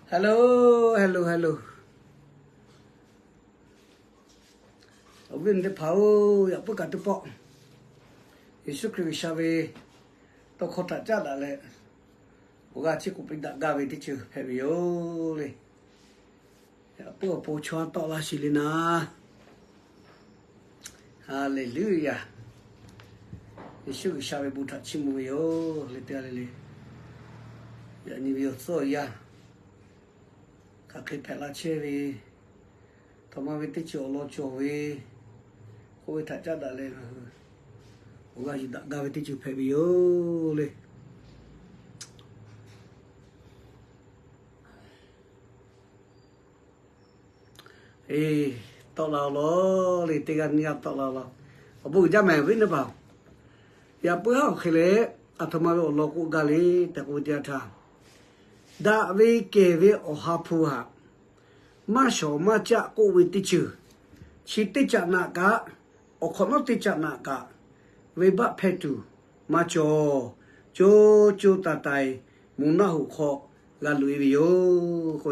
Hello, hello, hello. Awˬ viˉ awˬ nyi teˇ hpaˍ-oˬ, yaꞈ puiˉ kaꞈ teˇ pawˆ Yeˍsuˆ Hkriꞈ G'uiˬsha ve tawˇ hkawˇ htaꞈ caˉ daꞈ leh, awˬ g'aˇ chi k'oˆ piˇ daꞈ gaˇ ve teˇ ceuˬ hpehꞈ ve yoˬ le. Yaꞈ puiˉ awˬ pon chaw tawˆ laˇ sheˍ le naˍ. Haˍleˍluˆyaˍ. Yeˍsuˆ G'uiˬsha ve bon htaꞈ chiˇ mvuh ve yoˬ le teˇ g'aˇ le le. Yaꞈ nyi ve awˬ tcuhˉ awˬ yanˇ hk'aˬ hk'e hpehꞈ la chehˇ ve, aˬ htoꞈ ma ve teˇ ceuˬ awˬ lawn cawˬ ve, k'oˆ ve htaꞈ caˉ daꞈ leh ngaˬ hui awˬ g'aˇ yuˬ daꞈ gaˇ ve teˇ ceuˬ hpehꞈ ve yoˬ le. Eˬ, tawˆ la-oˬ law le, teˇ g'aˇ nyiˇ g'aˇ tawˆ la-oˬ law. Awˬ bon uiˍ jaˇ mehˍ awˬ viˉ teˇ hpaˍ-oˬ. Yaꞈ puiˉ haˉ awˬ hk'e leh, aˬ htoꞈ ma ve awˬ lawn k'oˆ gaˇ le tehꞈ k'oˆ ve teˇ yanˇ htaˇ, daꞈ ve kehˬ ve Awˬ ha hpu htaꞈ maˇ shawˍ maˇ caˆ k'oˆ ve teˇ ceuˬ, chi teˇ caꞈ naꞈ kaꞈ, awˬ hk'awꞈ nawˉ teˇ caꞈ naꞈ kaꞈ, venˇbaˆ hpehˇ tuˬ maˇ cawˬ. Co co taiˍ taiˍ moˬ naˆ hoꞈ hk'aw g'a loꞈ-e ve yoˬ k'o,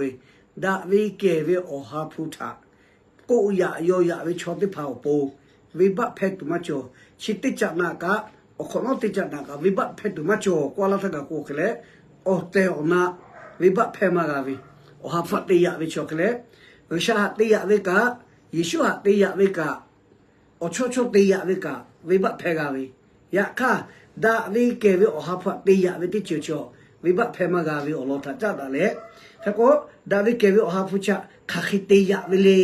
daꞈ ve kehˬ ve Awˬ ha hpu htaꞈ k'oˆ yaꞈ yaw yaꞈ ve chaw teˇ hpaˍ awˬ pon venˇbaˆ hpehˇ tuˬ maˇ cawˬ. Chi teˇ caꞈ naꞈ kaꞈ, awˬ hk'awꞈ nawˉ teˇ caꞈ naꞈ kaꞈ venˇbaˆ hpehˇ tuˬ maˇ cawˬ k'oˆ laˇ htaˇ kaꞈ k'o hk'e leh, awˬ tehˬ awˬ na venˇbaˆ hpehˇ maˇ g'a ve, Awˬ ha hpu htaꞈ te yaꞈ ve chaw hk'e leh, G'uiˬsha htaꞈ te yaꞈ ve kaꞈ, Yeˍsuˆ htaꞈ te yaꞈ ve kaꞈ, awˬ chawˇ chawˇ te yaꞈ ve kaꞈ venˇbaˆ hpehˇ g'a ve. Yaꞈ hk'aˇ, daꞈ ve kehˬ ve Awˬ ha hpu htaꞈ te yaꞈ ve teˇ ceuˬ chaw venˇbaˆ hpehˇ maˇ g'a ve awˬ lawn htaꞈ caˉ daꞈ leh, hk'e k'o, daꞈ ve kehˬ ve Awˬ ha hpu chi hk'aˬ hk'e te yaꞈ ve le.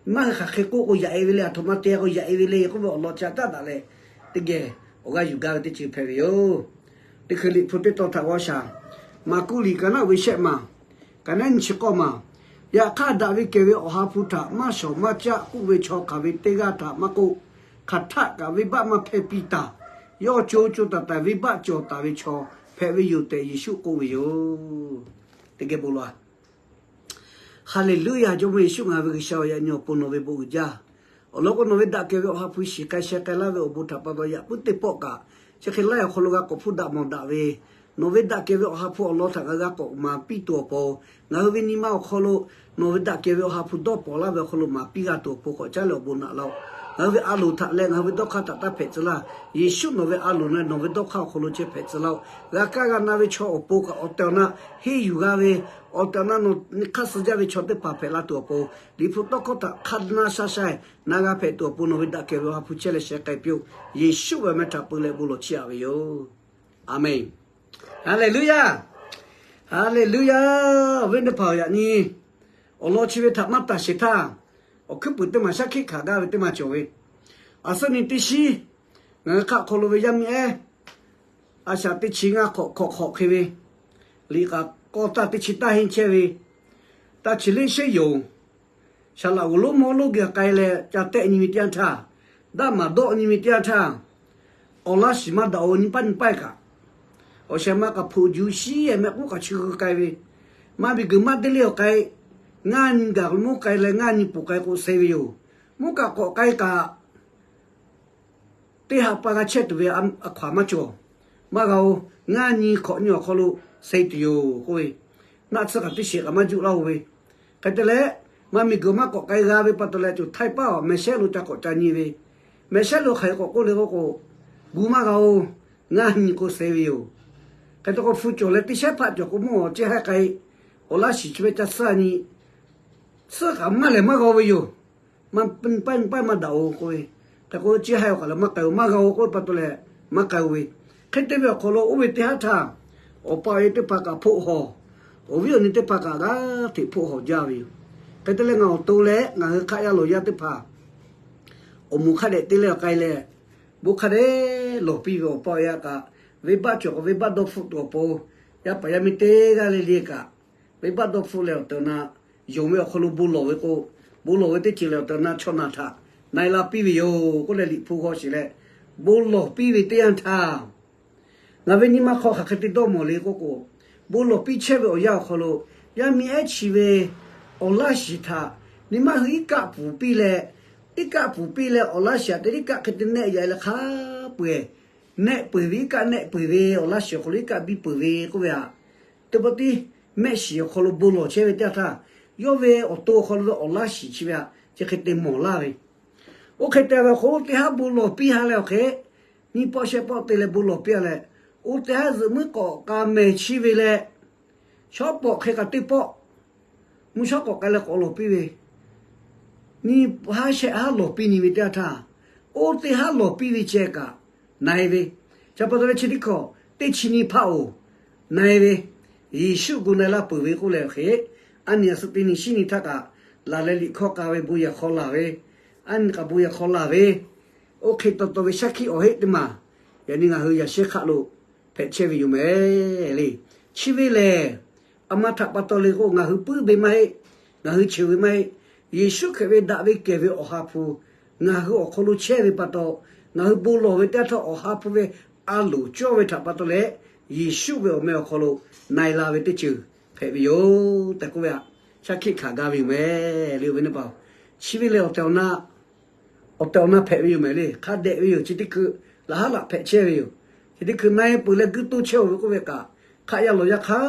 Maˇ hui hk'aˬ hk'e k'oˆ k'o yaꞈ-e ve le, aˬ htoꞈ ma te k'o yaꞈ-e ve le k'oˆ ve awˬ lawn chi htaꞈ caˉ daꞈ leh, teˇ geh awˬ g'aˇ yuˬ gaˇ ve teˇ ceuˬ hpehꞈ ve yoˬ. Teˇ hkui Liꞈ hpu teˇ tawn htaꞈ g'aw shaˍ. Maˍkuˆ liꞈ kaꞈ naˆ ve shehˆ maˬ, kaꞈ naˆ nyi chi k'awˇ maˬ. Yaꞈ hk'aˇ, daꞈ ve kehˬ ve Awˬ ha hpu htaꞈ maˇ shawˍ maˇ caˆ k'oˆ ve chaw hk'aˬ ve teˇ g'aˇ htaꞈ maˇ k'oˆ, hk'aˬ htaˆ kaꞈ venˇbaˆ maˇ hpehˇ piˇ taˍ. Yawˇ co co taiˍ taiˍ venˇbaˆ cawˬ taˍ ve chaw hpehꞈ ve yoˬ tehꞈ Yeˍsuˆ k'oˆ ve yoˬ. Teˇ geh bon lawˬ-a. Haˍleˍluˆyaˍ. Jawˇmawˇ Yeˍsuˆ ngaˬ ve G'uiˬsha-oˬ, yaꞈ nyi awˬ pon nawˬ ve bon uiˍ jaˇ. Awˬ lawn k'o, nawˬ ve daꞈ kehˬ ve Awˬ ha hpu shiˍ k'ai sheh k'ai laˇ ve awˬ bon htaꞈ pa taw yaꞈ puiˉ teˇ pawˆ kaꞈ, chi hk'e laiˉ awˬ hk'aw lo g'a k'awꞈ hpuˇ daꞈ mawˬ daꞈ ve, nawˬ ve daꞈ kehˬ ve Awˬ ha hpu awˬ lawn htaꞈ ngaˬ g'a k'awꞈ maˍ piˇ tuˬ awˬ pon, ngaˬ hui ve nyi ma awˬ hk'aw lo nawˬ ve daꞈ kehˬ ve Awˬ ha hpu dawˇ pawnˍ laˇ ve awˬ hk'aw lo maˍ piˇ g'a tuˬ awˬ pon k'awꞈ caˉ leh awˬ bon naꞈ laˇ-oˆ. Ngaˬ hui ve a loˍ htaꞈ leh ngaˬ hui ve dawˇ hk'aˇ htaꞈ taˇ hpehꞈ tcuh laˇ. Yeˍsuˆ nawˬ ve a loˍ leh nawˬ ve dawˇ hk'aˇ awˬ hk'aw lo chehˇ hpehꞈ tcuh laˇ-oˆ. G'a kaˇ g'a na ve chaw awˬ pon kaꞈ awˬ tehˬ awˬ na henˇ yuˬ g'a ve, awˬ tehˬ awˬ na nawˬ nyi hk'aˇ suh jaˇ ve chaw teˇ hpaˍ hpehꞈ la tuˬ awˬ pon, Liꞈ hpu tawˇ hkawˇ htaꞈ hk'a na sha sha-e na g'a hpehꞈ tuˬ awˬ pon nawˬ ve daꞈ kehˬ ve Awˬ ha hpu chehˇ leh sheh k'ai piˇ-oˆ. Yeˍsuˆ ve awˬ meh htaꞈ peu leh bon lawˬ chiˇ aꞈ ve yoˬ. Aˍmenˍ. Haˍleˍluˆyaˍ. Haˍleˍluˆyaˍ. Awˬ viˉ teˇ hpaˍ-oˬ, yaꞈ nyi awˬ lawn chi ve htaꞈ maˇ taˍ sheˍ htaˇ, awˬ hkuiˉ puiˍ teˇ maˬ shaˉ hkiˆ hkanˍ gaˇ ve teˇ maˬ cawˬ ve, aˬ suˉ nyi teˇ shiˉ ngaˬ hui hk'aˆ hk'aw lo ve yaˇ miˇ ehˉ a shaꞈ teˇ chi ngaˇ hk'awꞈ hk'awꞈ hk'awꞈ hk'e ve, liꞈ k'aꞈ k'aw taˇ teˇ chi taˇ henˇ chehˇ ve, taˇ chi leˇ sheˉ yoˬ. Saˍ laꞈ g'oˍ lonˉ mawˇ lonˉ geh k'ai leh ca tehˆ nyi ve teˇ yanˇ htaˇ, daˆ maˍ dawˆ nyi ve teˇ yanˇ htaˇ, awˬ laˇ shiˍ maˇ daꞈ-oˬ, nyi paˆ nyi paˆ kaꞈ, awˬ shehˍ ma kaꞈ hpoꞈ juˬ shiˉ-e mehˆ k'uˉ kaꞈ chi g'ui k'ai ve, maˇ miˬ guiˬ maˇ deˇ le awˬ k'ai, ngaˇ nyi gaˬ lonˉ k'ai leh ngaˇ nyi poˬ k'ai k'o suh ve yoˬ. Mvuhˇ kaꞈ k'awꞈ k'ai kaꞈ, teˇ ha pa g'a chehˇ tuˬ ve a hkaw-anˬ maˇ cawˬ. Maˇ g'a-oˬ, ngaˇ nyi hkawꞈ nyi awˬ hk'aw lo suh tuˬ yoˬ k'oˆ ve, naˆ tsuhˇ kaꞈ teˇ shiˍ kaꞈ maˇ juˆ laˇ-oˬ ve. Hk'e te leh, maˇ miˬ guiˬ maˇ k'awꞈ k'ai g'a ve pa taw leh, coˬ htaiˇ paˇ awˬ mehˬ shehˉ lo ca k'awꞈ ca nyi ve, mehˬ shehˉ lo hk'aˬ hk'e k'awꞈ k'oˆ le k'oˆ k'o, gu maˇ g'a-oˬ, ngaˇ nyi k'o suh ve yoˬ. Hk'e te k'o, hpu cawˬ leh teˇ shehˉ hpaˆ cawˬ k'o, mvuhˇ awˬ ceˇ haiˇ k'ai, awˬ laˇ shiˍ chi ve ca suhˉ nyi, suhˉ kaꞈ maˇ lehˬ maˇ g'a-oˬ ve yoˬ. Maˇ paˇ nyi paˇ maˇ daꞈ-oˬ k'oˆ ve. Hk'e k'o, ceˇ haiˇ awˬ kaꞈ leh maˇ k'ai-oˬ, maˇ g'a-oˬ k'oˆ ve pa taw leh maˇ k'ai-oˬ ve. Hk'e te ve awˬ hk'aw lo oˇ ve teˇ haˉ htaˇ, awˬ pa awˬ e teˇ hpaˍ kaꞈ hpoˆ hawˬ, awˬ viˉ awˬ nyi teˇ hpaˍ kaꞈ g'aˇ hteꞈ hpoˆ hawˬ jaˇ ve yoˬ. Hk'e te leh ngaˬ awˬ to leh ngaˬ hui hk'aˆ yaˇ lawˬ yaˇ teˇ hpaˍ awˬ moˍ hk'a dehꞈ te leh awˬ k'ai leh, bon hk'a dehꞈ lawˬ piˇ ve awˬ pa awˬ e kaꞈ, venˇbaˆ cawˬ k'o venˇbaˆ dawˇ hpfuhˆ tuˬ awˬ pon, yaˇ paˍ yaˇ miˇ teˇ g'aˇ le le kaꞈ, venˇbaˆ dawˇ hpfuhˆ leh awˬ tehˬ awˬ na yonˍ ve awˬ hk'aw lo bon lawˬ ve k'o, bon lawˬ ve teˇ ceuˬ lehˬ awˬ tehˬ awˬ na chaw naˬ htaꞈ na e la piˇ ve yoˬ k'oˆ leh Liꞈ hpu g'aw sheˍ leh, bon lawˬ piˇ ve teˇ yanˇ htaˇ, ngaˬ ve nyi ma hk'aw hk'aˬ hk'e te dawˇ mawˬ le k'oˆ k'o, bon lawˬ piˇ chehˇ ve awˬ yanˇ awˬ hk'aw lo, yaˇ miˇ ehˉ chi ve awˬ laˇ shiˍ htaꞈ nyi ma hui iˉ kaˆ pfuhˍ piˇ leh, iˉ kaˆ pfuhˍ piˇ leh awˬ laˇ shiˍ htaꞈ te iˉ kaˆ hk'e te nehˆ yaꞈ leh hk'a peu-eˬ nehˆ peuˬ ve, iˉ kaˆ nehˆ peuˬ ve, awˬ laˇ shiˍ awˬ hk'aw lo iˉ kaˆ biˇ peuˬ ve k'oˆ ve htaꞈ, teˇ pawˆ tiˉ mehˆ shiˍ awˬ hk'aw lo bon lawˬ chehˇ ve teˇ yanˇ htaˇ, yawˇ ve awˬ to awˬ hk'aw lo ve awˬ laˇ shiˍ chi ve htaꞈ chi hk'e te mawˬ laˇ ve. Oˇ hk'e te ve awˬ hk'aw lo teˇ haˉ bon lawˬ piˇ ha leh awˬ hk'e, nyiˇ pawˆ shehˆ pawˆ te leh bon lawˬ piˇ ha leh, oˇ teˇ haˉ zuhꞈ muiˉ k'awꞈ k'a mehˍ chi ve leh, shawˉ pawˍ hk'e kaꞈ teˇ pawˆ, mvuhˇ shawˉ k'awꞈ k'ai leh k'awꞈ lawˬ piˇ ve, nyiˇ haˉ shehˆ haˉ lawˬ piˇ nyi ve teˇ yanˇ htaˇ, oˇ teˇ haˉ lawˬ piˇ ve ceh kaꞈ na-e ve, chi pa taw leh chi teˇ hkawꞈ teˇ chi nyi hpaˇ-oˬ, na-e ve, Yeˍsuˆ gu na-e laˇ peuˬ ve k'oˆ leh awˬ hk'e, a nyi a suh teˇ nyi shinˉ nyi htaˇ kaꞈ laˬ leh liꞈ hkawˇ k'a ve bon yehˬ hk'aw laˬ ve, a nyi kaꞈ bon yehˬ hk'aw laˬ ve, oˇ hk'e taw taw ve shaˉ hkiˆ awˬ heˆ teˇ maˬ, yaꞈ nyi ngaˬ hui yaꞈ shehˉ hk'aˆ lo hpehꞈ chehˇ ve yoˬ mehˍ le. Chi ve lehˬ, a ma htaꞈ pa taw le k'o, ngaˬ hui puiˉ ve maˇ heˆ, ngaˬ hui cheuˬ ve maˇ heˆ. Yeˍsuˆ Hkriꞈ ve daꞈ ve kehˬ ve Awˬ ha hpu ngaˬ hui awˬ hk'aw lo chehˇ ve pa taw, ngaˬ hui bon lawˬ ve teˇ yanˇ htaˇ Awˬ ha hpu ve a loˍ cawˇ ve htaꞈ pa taw leh, Yeˍsuˆ ve awˬ meh awˬ hk'aw lo na-e la ve teˇ ceuˬ hpehꞈ ve yoˬ tehꞈ k'oˆ ve htaꞈ shaˉ hkiˆ hkanˍ gaˇ ve yoˬ mehˍ le. Oˇ ve teˇ hpaˍ, chi ve lehˬ awˬ tehˬ awˬ na awˬ tehˬ awˬ na hpehꞈ ve yoˬ mehˍ le. Hk'a dehꞈ ve yoˬ. Chi teˇ hkui laꞈ haˉ laꞈ hpehꞈ chehˇ ve yoˬ. Chi teˇ hkui na-e peuˬ leh guiˇ toˇ chehˇ-oˬ ve k'oˆ ve kaꞈ, hk'aˆ yaˇ lawˬ yaˇ hk'a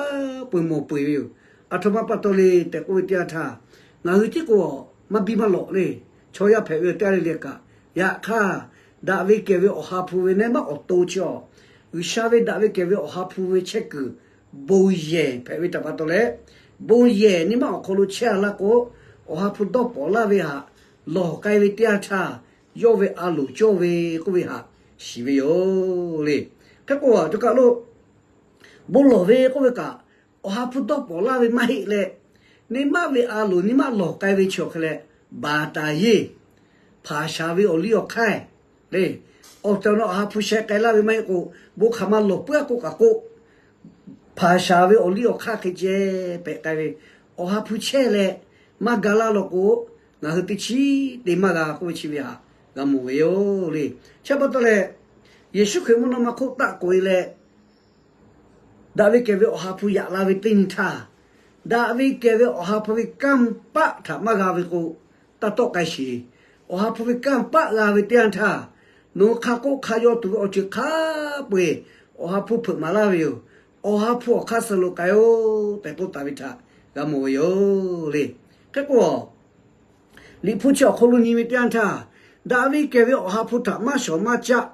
peu-eˬ mawˬ peu-eˬ ve yoˬ. Aˬ htoꞈ ma pa taw le tehꞈ k'oˆ ve teˇ yanˇ htaˇ, ngaˬ hui tiˉ k'o maˇ biˇ maˇ lawꞈ le. Chaw yaˇ hpehꞈ ve teˇ g'aˇ le le kaꞈ, yaꞈ hk'aˇ, daꞈ ve kehˬ ve Awˬ ha hpu ve nehˇ maˇ awˬ to chi awˬ, G'uiˬsha ve daꞈ ve kehˬ ve Awˬ ha hpu ve chehˇ kuiˬ bon yehˬ hpehꞈ ve htaꞈ pa taw leh, bon yehˬ nehˇ maˇ awˬ hk'aw lo chehˇ a laˇ k'o, Awˬ ha hpu dawˇ pawnˍ laˇ ve htaꞈ lawˬ k'ai ve teˇ yanˇ htaˇ, yawˇ ve a loˍ cawˇ ve k'oˆ ve htaꞈ shiˍ ve yoˬ le. Hk'e k'o, a htoꞈ kaˬ lo bon lawˬ ve k'oˆ ve kaꞈ, Awˬ ha hpu dawˇ pawnˍ laˇ ve maˇ heˆ leh, nehˇ maˇ ve a loˍ nehˇ maˇ lawˬ k'ai ve chi awˬ hk'e leh, baˬ taˍ yeˇ, hpanˍ shaˍ ve awˬ liˇ awˬ hk'aˇ le. Awˬ tehˬ awˬ na Awˬ ha hpu sheh k'ai laˇ ve maˇ heˆ k'o, bon hk'aˬ ma lawˬ puiˉ a k'oˆ kaꞈ k'oˆ, hpanˍ shaˍ ve awˬ liˇ awˬ hk'aˇ hk'e ceh pehꞈ k'ai ve, Awˬ ha hpu chehˇ leh maˇ ga laˇ law k'o, ngaˬ hui teˇ chiˉ te maˇ g'a k'oˆ ve chi ve htaꞈ g'a mawˬ ve yoˬ le. Chi pa taw leh, Yeˍsuˆ Hkriꞈ mvuhˇ naw ma hk'oˆ taˆ k'oꞈ e leh, daꞈ ve kehˬ ve Awˬ ha hpu yaꞈ la ve teˇ nyi htaˇ, daꞈ ve kehˬ ve Awˬ ha hpu ve kanˇ paˆ htaꞈ maˇ g'a ve k'o, taˇ tawˆ k'ai sheˍ. Awˬ ha hpu ve kanˇ paˆ g'a ve teˇ yanˇ htaˇ, nawˬ hui hk'a k'oˆ hk'a yaw tuˬ ve awˬ ceuˬ hk'a peu-eˬ Awˬ ha hpu hpeuꞈ maˍ laˇ ve yoˬ. Awˬ ha hpu awˬ hk'aˇ suh lo k'ai-o tehꞈ k'oˆ taˍ ve htaꞈ g'a mawˬ ve yoˬ le. Hk'e k'o, Liꞈ hpu chi awˬ hk'aw lo nyi ve teˇ yanˇ htaˇ, daꞈ ve kehˬ ve Awˬ ha hpu htaꞈ maˇ shawˍ maˇ caˆ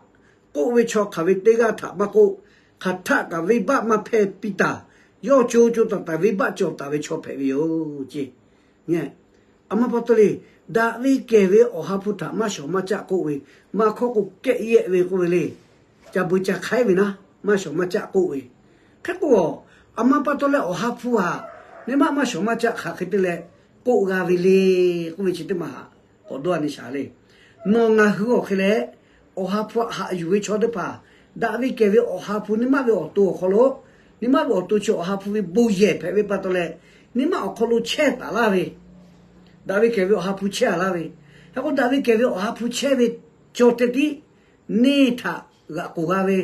k'oˆ ve chaw hk'aˬ ve teˇ g'aˇ htaꞈ maˇ k'oˆ, hk'aˬ htaˆ kaꞈ venˇbaˆ maˇ hpehˇ piˇ taˍ. Yawˇ co co taˍ taˍ venˇbaˆ cawˬ taˍ ve chaw hpehꞈ ve yoˬ ce. A ma pa taw le, daꞈ ve kehˬ ve Awˬ ha hpu htaꞈ maˇ shawˍ maˇ caˆ k'oˆ ve, maˇ hkawˇ k'o kehˆ yehˆ ve k'oˆ ve le. Ca beuꞈ ca hk'aiˉ ve naˉ, maˇ shawˍ maˇ caˆ k'oˆ ve. Hk'e k'o, a ma pa taw leh Awˬ ha hpu htaꞈ nehˇ maˇ maˇ shawˍ maˇ caˆ hk'aˬ hk'e te leh k'oˆ g'a ve le k'oˆ ve chi teˇ maˬ htaꞈ k'awꞈ dawˇ a nyi shaˍ le. Nawˬ ngaˬ hui awˬ hk'e leh, Awˬ ha hpu htaꞈ haꞈ yuˬ ve chaw teˇ hpaˍ, daꞈ ve kehˬ ve Awˬ ha hpu nehˇ maˇ ve awˬ to awˬ hk'aw lo, nehˇ maˇ ve awˬ to chi Awˬ ha hpu ve bon yehˬ hpehꞈ ve pa taw leh, nehˇ maˇ awˬ hk'aw lo chehˇ taˍ laˇ ve, daꞈ ve kehˬ ve Awˬ ha hpu chehˇ a laˇ ve, hk'e k'o daꞈ ve kehˬ ve Awˬ ha hpu chehˇ ve chaw ceh tiˉ neˇ htaꞈ g'aꞈ k'oˬ g'a ve,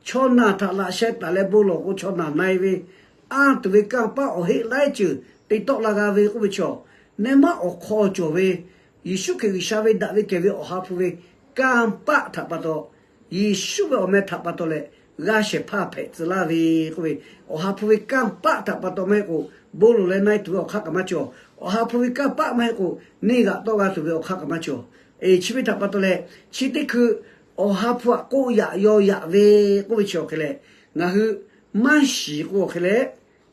chaw naˬ htaꞈ laꞈ sheh taˍ leh bon lawˬ k'o chaw naˬ na-e ve, anˇ tuˬ ve kanˇ paˆ awˬ heˆ laiˉ ceuˬ te tawˆ la g'a ve k'oˆ ve chaw, nehˇ maˇ awˬ hk'aw cawˬ ve Yeˍsuˆ Hkriꞈ G'uiˬsha ve daꞈ ve kehˬ ve Awˬ ha hpu ve kanˇ paˆ htaꞈ pa taw, Yeˍsuˆ ve awˬ meh htaꞈ pa taw leh g'a shehˍ hpaˇ hpehꞈ tcuh laˇ ve k'oˆ ve, Awˬ ha hpu ve kanˇ paˆ htaꞈ pa taw maˇ heˆ k'o, bon lawˬ leh na-e tuˬ ve awˬ hk'aˇ kaꞈ maˇ cawˬ. Awˬ ha hpu ve kanˇ paˆ maˇ heˆ k'o, neˇ g'aꞈ tawˆ g'a tuˬ ve awˬ hk'aˇ kaꞈ maˇ cawˬ. Eˬ, chi ve htaꞈ pa taw leh, chi teˇ hkui Awˬ ha hpu htaꞈ k'oˆ yaꞈ yaw yaꞈ ve k'oˆ ve chi awˬ hk'e leh, ngaˬ hui maˇ shiˍ k'o awˬ hk'e leh,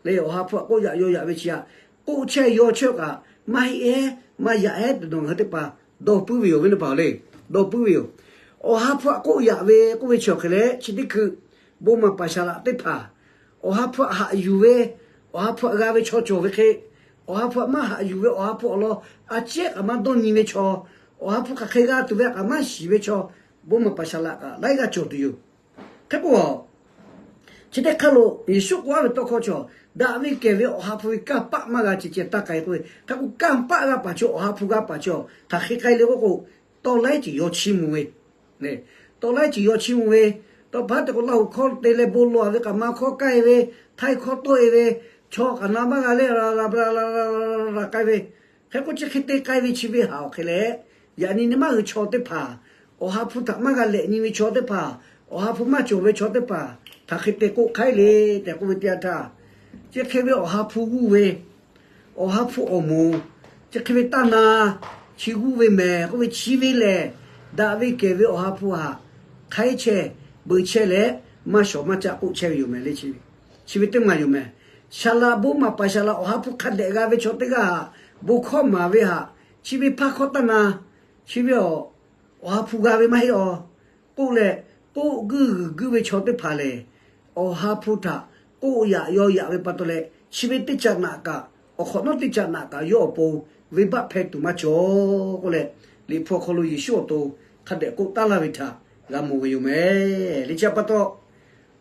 le Awˬ ha hpu htaꞈ k'oˆ yaꞈ yaw yaꞈ ve chi htaꞈ k'oˆ chehˇ yaw chehˇ kaꞈ maˇ heˆ ehˉ maˇ yaꞈ ehˉ tuˬ nawˬ ngaˬ hui teˇ hpaˍ dawˇ puiˉ ve yoˬ ve teˇ hpaˍ le, dawˇ puiˉ ve yoˬ. Awˬ ha hpu htaꞈ k'oˆ yaꞈ ve k'oˆ ve chi awˬ hk'e leh, chi teˇ hkui bon maˍ paˍ shaˍ laꞈ teˇ hpaˍ Awˬ ha hpu htaꞈ haꞈ yuˬ ve, Awˬ ha hpu htaꞈ g'a ve chaw cawˬ ve hk'e, Awˬ ha hpu htaꞈ maˇ haꞈ yuˬ ve, Awˬ ha hpu awˬ lawn a ciˉ kaꞈ maˇ dawˇ nyi ve chaw, Awˬ ha hpu hk'aˬ hk'e g'a tuˬ ve htaꞈ kaꞈ maˇ shiˍ ve chaw, bon maˍ paˍ shaˍ laꞈ kaꞈ laiˉ g'aˇ cawˬ tuˬ yoˬ. Hk'e k'o, chi teˇ hk'aˇ lo Yeˍsuˆ k'oˆ a ve tawˇ hkawˇ chaw, daꞈ ve kehˬ ve Awˬ ha hpu ve kanˇ paˆ maˇ g'a ceh ceh taˇ k'ai k'oˆ ve, hk'e k'o kanˇ paˆ g'a paˍ chaw, Awˬ ha hpu g'a paˍ chaw, hk'aˬ hk'e k'ai le k'oˆ k'o, tawˇ laiˉ ceuˬ yaw chiˇ mvuh ve, tawˇ laiˉ ceuˬ yaw chiˇ mvuh ve, tawˇ pa haˉ te k'o Laˇ huˍ hkawˇ te leh bon lawˬ ve kaꞈ maˇ hkawˇ k'ai ve, Htaiˇ hkawˇ tawˆ e ve, chaw kaꞈ na maˇ g'a leh la la la la la k'ai ve, hk'e k'o chi hk'e te k'ai ve chi ve htaꞈ awˬ hk'e leh, yaꞈ nyi nyi maˇ hui chaw teˇ hpaˍ, Awˬ ha hpu htaꞈ maˇ g'a lehꞈ nyi ve chaw teˇ hpaˍ, Awˬ ha hpu maˇ cawˬ ve chaw teˇ hpaˍ htaꞈ hk'e te k'oˆ hk'aiˉ le tehꞈ k'oˆ ve teˇ yanˇ htaˇ, chi hk'e ve Awˬ ha hpu g'uˇ ve, Awˬ ha hpu awˬ moˍ, chi hk'e ve taˇ na, chi g'uˇ ve mehˬ k'oˆ ve chi ve lehˬ, daꞈ ve kehˬ ve Awˬ ha hpu htaꞈ hk'aiˉ chehˇ, beu chehˇ leh, maˇ shawˍ maˇ caˆ k'oˆ chehˇ ve yoˬ mehˍ le. Chi ve teˇ maˬ yoˬ mehˍ. Saˍ laꞈ bon maˍ paˍ saˍ laꞈ Awˬ ha hpu hk'a dehꞈ g'a ve chaw teˇ g'aˇ htaꞈ bon hkawˇ maˍ ve htaꞈ, chi ve hpaˇ hkawˇ taˇ na, chi ve Awˬ ha hpu g'a ve maˇ heˆ a k'oˆ leh, k'oˆ guiˇ g'uiˬ guiˇ ve chaw teˇ hpaˍ lehˬ, Awˬ ha hpu htaꞈ k'oˆ yaꞈ yaw yaꞈ ve pa taw leh, chi ve teˇ caꞈ naꞈ kaꞈ, awˬ hk'awꞈ nawˉ teˇ caꞈ naꞈ kaꞈ yawˇ awˬ pon venˇbaˆ hpehˇ tuˬ maˇ cawˬ k'oˆ leh, Liꞈ hpu awˬ hk'aw lo Yeˍsuˆ awˬ to hk'a dehꞈ k'oˆ taˉ laˇ ve htaꞈ g'a mawˬ ve yoˬ mehˍ le. Chi pa taw,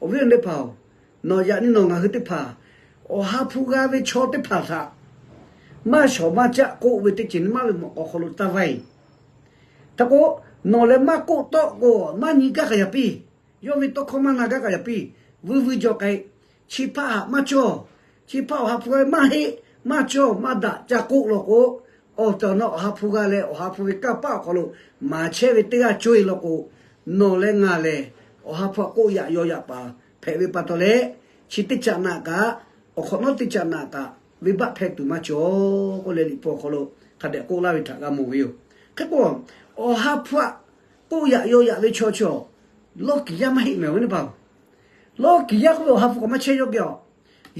awˬ viˉ awˬ nyi teˇ hpaˍ-oˬ, nawˬ yaꞈ nyi nawˬ ngaˬ hui teˇ hpaˍ Awˬ ha hpu g'a ve chaw teˇ hpaˍ htaꞈ maˇ shawˍ maˇ caˆ k'oˆ ve teˇ ceuˬ nyi maˇ ve mawꞈ k'aw hk'aw lo taˇ vaiˇ. Hk'e k'o, nawˬ leh maˇ k'oˆ tawˆ k'o, maˇ nyi gaˇ kaꞈ yaꞈ piˇ, yawˇ ve tawˇ hkawˇ maˇ na gaˇ kaꞈ yaꞈ piˇ, vuiˇ vuiˇ jaw k'ai. Chi hpaˇ htaꞈ maˇ cawˇ, chi hpaˇ Awˬ ha hpu g'a ve maˇ heˆ, maˇ cawˇ maˇ daꞈ ca k'oˆ law k'o, awˬ tehˬ awˬ na Awˬ ha hpu g'a leh Awˬ ha hpu ve kanˇ paˆ awˬ hk'aw lo maˍ chehˇ ve teˇ g'aˇ cawˇ e law k'o, nawˬ leh ngaˬ lehˬ Awˬ ha hpu htaꞈ k'oˆ yaꞈ yaw yaꞈ paˍ hpehꞈ ve pa taw leh, chi teˇ caꞈ naꞈ kaꞈ, awˬ hk'awꞈ nawˉ teˇ caꞈ naꞈ kaꞈ venˇbaˆ hpehˇ tuˬ maˇ cawˬ k'oˆ leh, Liꞈ hpu awˬ hk'aw lo hk'a dehꞈ k'oˆ laˇ ve htaꞈ g'a mawˬ ve yoˬ. Hk'e k'o, Awˬ ha hpu htaꞈ k'oˆ yaꞈ yaw yaꞈ ve chaw chi, lawˇ kiˍ yaˇ maˇ heˆ mehˍ ve teˇ hpaˍ-oˬ. Lawˇ kiˍ yaˇ k'oˆ ve Awˬ ha hpu kaꞈ maˇ chehˇ yawˇ geh a.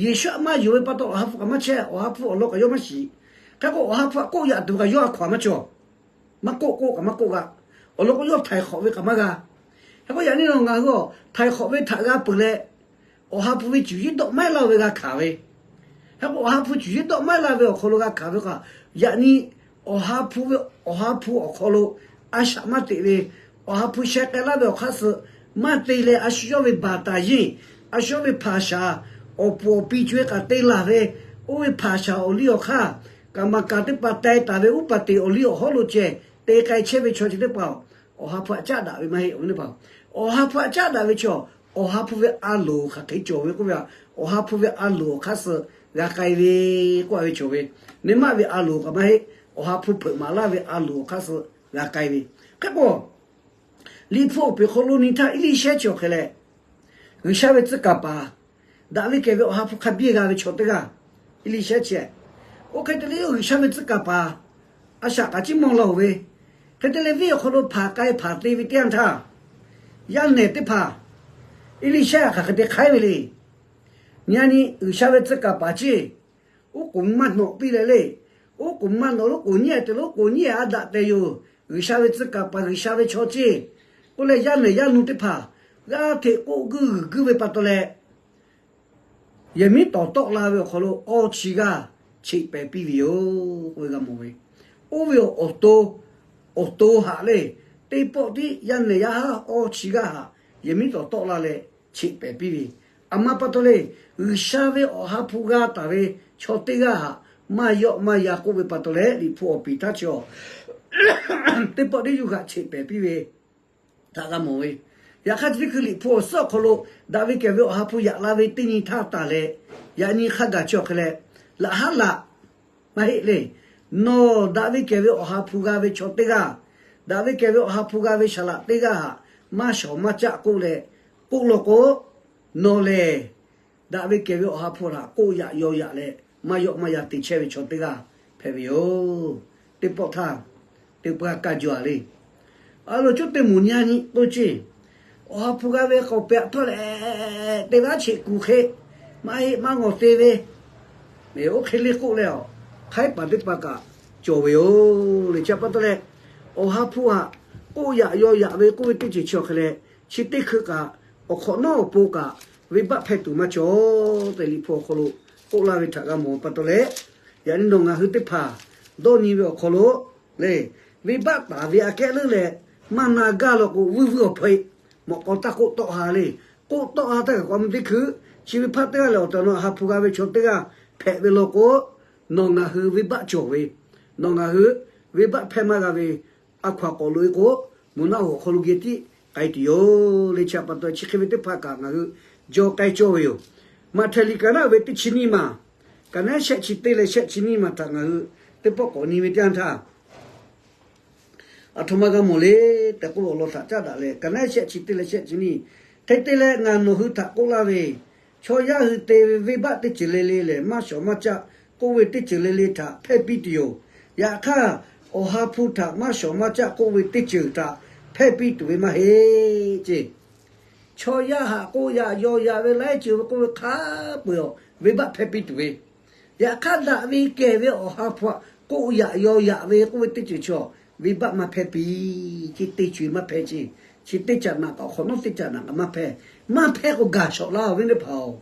Yeˍsuˆ htaꞈ maˇ yonˍ ve pa taw Awˬ ha hpu kaꞈ maˇ chehˇ, Awˬ ha hpu awˬ lawn kaꞈ yawˇ maˇ shiˍ. Hk'e k'o, Awˬ ha hpu htaꞈ k'oˆ yaꞈ tuˬ ve kaꞈ yawˇ a hkaw-anˬ maˇ cawˬ. Maˇ k'oˆ k'oˆ kaꞈ maˇ k'oˆ g'a. Awˬ lawn k'o, yawˇ htaiˍ hk'awꞈ ve kaꞈ maˇ g'a. Hk'e k'o, yaꞈ nyi nawˬ ngaˬ hui a htaiˍ hk'awꞈ ve htaꞈ g'a peuˬ leh, Awˬ ha hpu ve cuˬ yiˉ dawˆ maiˉ laˇ ve g'a hkanˍ ve. Hk'e k'o, Awˬ ha hpu cuˬ yiˉ dawˆ maiˉ laˇ ve awˬ hk'aw lo g'a hkanˍ ve kaꞈ, yaꞈ nyi Awˬ ha hpu ve, Awˬ ha hpu awˬ hk'aw lo a shaꞈ maˇ teꞈ ve, Awˬ ha hpu sheh k'ai laˇ ve awˬ hk'aˇ suh maˇ te leh, a shu yawˇ ve baˬ taˍ yeˇ, a shu yawˇ ve hpaˍ shaˍ, awˬ puˍ awˬ pi co e k'aꞈ te laˬ ve, oˇ ve hpaˍ shaˍ awˬ liˇ awˬ hk'aˇ, kaˍ maˍ kaˍ teˇ hpaˍ teh taˍ ve uˉ paˍ teꞈ awˬ liˇ awˬ hawˉ lo ceh te k'ai chehˇ ve chaw chi teˇ hpaˍ-oˬ, Awˬ ha hpu htaꞈ caˉ daꞈ ve maˇ heˆ. Awˬ viˉ teˇ hpaˍ, Awˬ ha hpu htaꞈ caˉ daꞈ ve chaw, Awˬ ha hpu ve a loˍ hk'aˬ hk'e cawˬ ve k'oˆ ve, Awˬ ha hpu ve a loˍ awˬ hk'aˇ suh g'a k'ai ve k'oˆ ve cawˬ ve, nyi maˇ ve a loˍ kaꞈ maˇ heˆ. Awˬ ha hpu hpeuꞈ maˍ laˇ ve a loˍ awˬ hk'aˇ suh g'a k'ai ve. Hk'e k'o, Liꞈ hpu awˬ pehˍ hk'aw lo nyi htaˇ, Eˇliˇshehˇ chi awˬ hk'e leh, G'uiˬsha ve tcuh kaˍ paˍ, daꞈ ve kehˬ ve Awˬ ha hpu hk'a biˇ g'a ve chaw teˇ g'aˇ, Eˇliˇshehˇ chi. Oˇ hk'e te leh, G'uiˬsha ve tcuh kaˍ paˍ a shaꞈ kaꞈ ciˉ mawˇ laˇ-oˬ ve, hk'e te leh venˇ awˬ hk'aw lo hpanˍ k'ai hpanˍ te ve teˇ yanˇ htaˇ, yaˇ nehˬ teˇ hpaˍ Eˇliˇshehˇ htaꞈ hk'aˬ hk'e te hk'aiˉ ve le. Nyi a nyi, G'uiˬsha ve tcuh kaˍ paˍ ceˇ, oˉ k'oˍ maˇ nawꞈ piˇ leh le. Oˉ k'oˍ maˇ nawꞈ, oˉ k'oˍ nyi te lo, oˉ k'oˍ nyi a daꞈ tehꞈ yoˬ. G'uiˬsha ve tcuh kaˍ paˍ, G'uiˬsha ve chaw ceˇ k'oˆ leh, yaˇ nehˬ yaˇ nu teˇ hpaˍ g'aˇ hteꞈ k'oˆ guiˇ g'uiˬ guiˇ ve pa taw leh, yehˬ miˉ tawˍ tawˆ la ve awˬ hk'aw lo awˇ chi g'aˇ cheꞈ pehˍ piˇ ve yoˬ k'oˆ ve g'a mawˬ ve. Oˇ ve awˬ to, awˬ to htaꞈ le, teˇ pawˆ tiˉ yaˇ nehˬ yaˇ haˉ awˇ chi g'aˇ htaꞈ yehˬ miˉ tawˍ tawˆ la leh cheꞈ pehˍ piˇ ve. Aˬ ma pa taw le, G'uiˬsha ve Awˬ ha hpu g'a taˍ ve chaw teˇ g'aˇ htaꞈ maˇ yawˆ maˇ yan k'oˆ ve pa taw leh, Liꞈ hpu awˬ piˍ htaˇ chi a teˇ pawˆ tiˉ yuˇ g'aꞈ cheꞈ pehˍ piˇ ve htaꞈ g'a mawˬ ve. Yaꞈ hk'aˇ, chi teˇ hkui Liꞈ hpu awˬ suhˉ awˬ hk'aw lo daꞈ ve kehˬ ve Awˬ ha hpu yaꞈ la ve teˇ nyi htaˇ taˍ leh, yaꞈ nyi hk'a gaˬ chi awˬ hk'e leh, laꞈ haˉ laꞈ maˇ heˆ le. Nawˬ daꞈ ve kehˬ ve Awˬ ha hpu g'a ve chaw teˇ g'aˇ, daꞈ ve kehˬ ve Awˬ ha hpu g'a ve saˍ laꞈ teˇ g'aˇ htaꞈ maˇ shawˍ maˇ caˆ k'oˆ leh k'oˆ law k'o, nawˬ lehˬ daꞈ ve kehˬ ve Awˬ ha hpu htaꞈ k'oˆ yaꞈ yaw yaꞈ leh maˇ yawˆ maˇ yan te chehˇ ve chaw teˇ g'aˇ hpehꞈ ve yoˬ. Teˇ pawˆ htaˇ, teˇ pawˆ htaˇ kaˇ jaw a le. A loˍ cuˉ teˇ moˍ nyi a nyi k'oˆ ceˇ. Awˬ ha hpu g'a ve k'awꞈ pehꞈ htawˇ leh, te laˇ cheꞈ kuˬ hk'e maˇ heˆ maˇ ngawˬ te ve, oˇ hk'e le k'oˆ leh a, hk'aiˉ paˍ teˇ hpaˍ kaꞈ cawˬ ve yoˬ le. Chi pa taw leh, Awˬ ha hpu htaꞈ k'oˆ yaꞈ yaw yaꞈ ve k'oˆ ve teˇ ceuˬ chi awˬ hk'e leh, chi teˇ hkui kaꞈ awˬ hk'awꞈ nawˉ awˬ pon kaꞈ venˇbaˆ hpehˇ tuˬ maˇ cawˬ tehꞈ, Liꞈ hpu awˬ hk'aw lo k'oˆ laˇ ve htaꞈ g'a mawˬ pa taw leh, yaꞈ nyi nawˬ ngaˬ hui teˇ hpaˍ dawˇ nyi ve awˬ hk'aw lo le, venˇbaˆ taˍ ve aꞈ kehˉ leuˉ leh maˇ na gaˇ law k'o, vuiˇ vuiˇ awˬ hpaweh mawꞈ k'aw taˇ k'oˆ tawˆ ha le. K'oˆ tawˆ ha htaˇ kaꞈ k'awꞈ mvuh teˇ hkui, chi ve hpaˇ teˇ g'aˇ lehˬ awˬ tehˬ awˬ na Awˬ ha hpu g'a ve chaw teˇ g'aˇ hpehꞈ ve law k'o, nawˬ ngaˬ hui venˇbaˆ cawˬ ve, nawˬ ngaˬ hui venˇbaˆ hpehˇ maˇ g'a ve a hkaw-anˬ k'awꞈ loꞈ e k'o, moˍ naˆ hoꞈ awˬ hk'aw lo geh tiˉ k'ai tuˬ yoˬ le. Chi pa taw chi hk'e ve teˇ hpaˍ kaꞈ ngaˬ hui jaw k'ai cawˇ ve yoˬ. Maꞈhtehˍ liꞈ kaꞈ naˆ ve teˇ chi nyiˇ maˬ, kaꞈ naˆ shehˆ chi teˇ leh shehˆ chi nyiˇ maˬ htaꞈ ngaˬ hui teˇ pawˆ k'awꞈ nyi ve teˇ yanˇ htaˇ, Aˬ htoꞈ ma g'a mawˬ le tehꞈ k'oˆ ve awˬ lawn htaꞈ caˉ daꞈ leh, kaꞈ naˉ shehˆ chi teˇ leh shehˆ chi nyiˇ, hk'e te leh ngaˬ nawˬ hui htaꞈ k'oˆ laˇ ve, chaw yaˇ hui te ve venˇbaˆ teˇ ceuˬ le le lehˬ, maˇ shawˍ maˇ caˆ k'oˆ ve teˇ ceuˬ le le htaꞈ hpehˇ piˇ tuˬ yoˬ. Yaꞈ hk'aˇ, Awˬ ha hpu htaꞈ maˇ shawˍ maˇ caˆ k'oˆ ve teˇ ceuˬ htaꞈ hpehˇ piˇ tuˬ ve maˇ heˆ ceˇ. Chaw yaˇ htaꞈ k'oˆ yaꞈ yaw yaꞈ ve laiˉ ceuˬ ve k'oˆ ve hk'a peu-eˬ awˬ venˇbaˆ hpehˇ piˇ tuˬ ve, yaꞈ hk'aˇ daꞈ ve kehˬ ve Awˬ ha hpu htaꞈ k'oˆ yaꞈ yaw yaꞈ ve k'oˆ ve teˇ ceuˬ chaw venˇbaˆ maˇ hpehˇ piˇ ceˇ. Teˇ co-e maˇ hpehˇ ceˇ. Chi teˇ caꞈ naꞈ kaꞈ awˬ hk'awꞈ nawˉ teˇ caꞈ naꞈ kaꞈ maˇ hpehˇ. Maˇ hpehˇ k'o gaˬ shawˍ laˇ, awˬ viˉ teˇ hpaˍ-oˬ.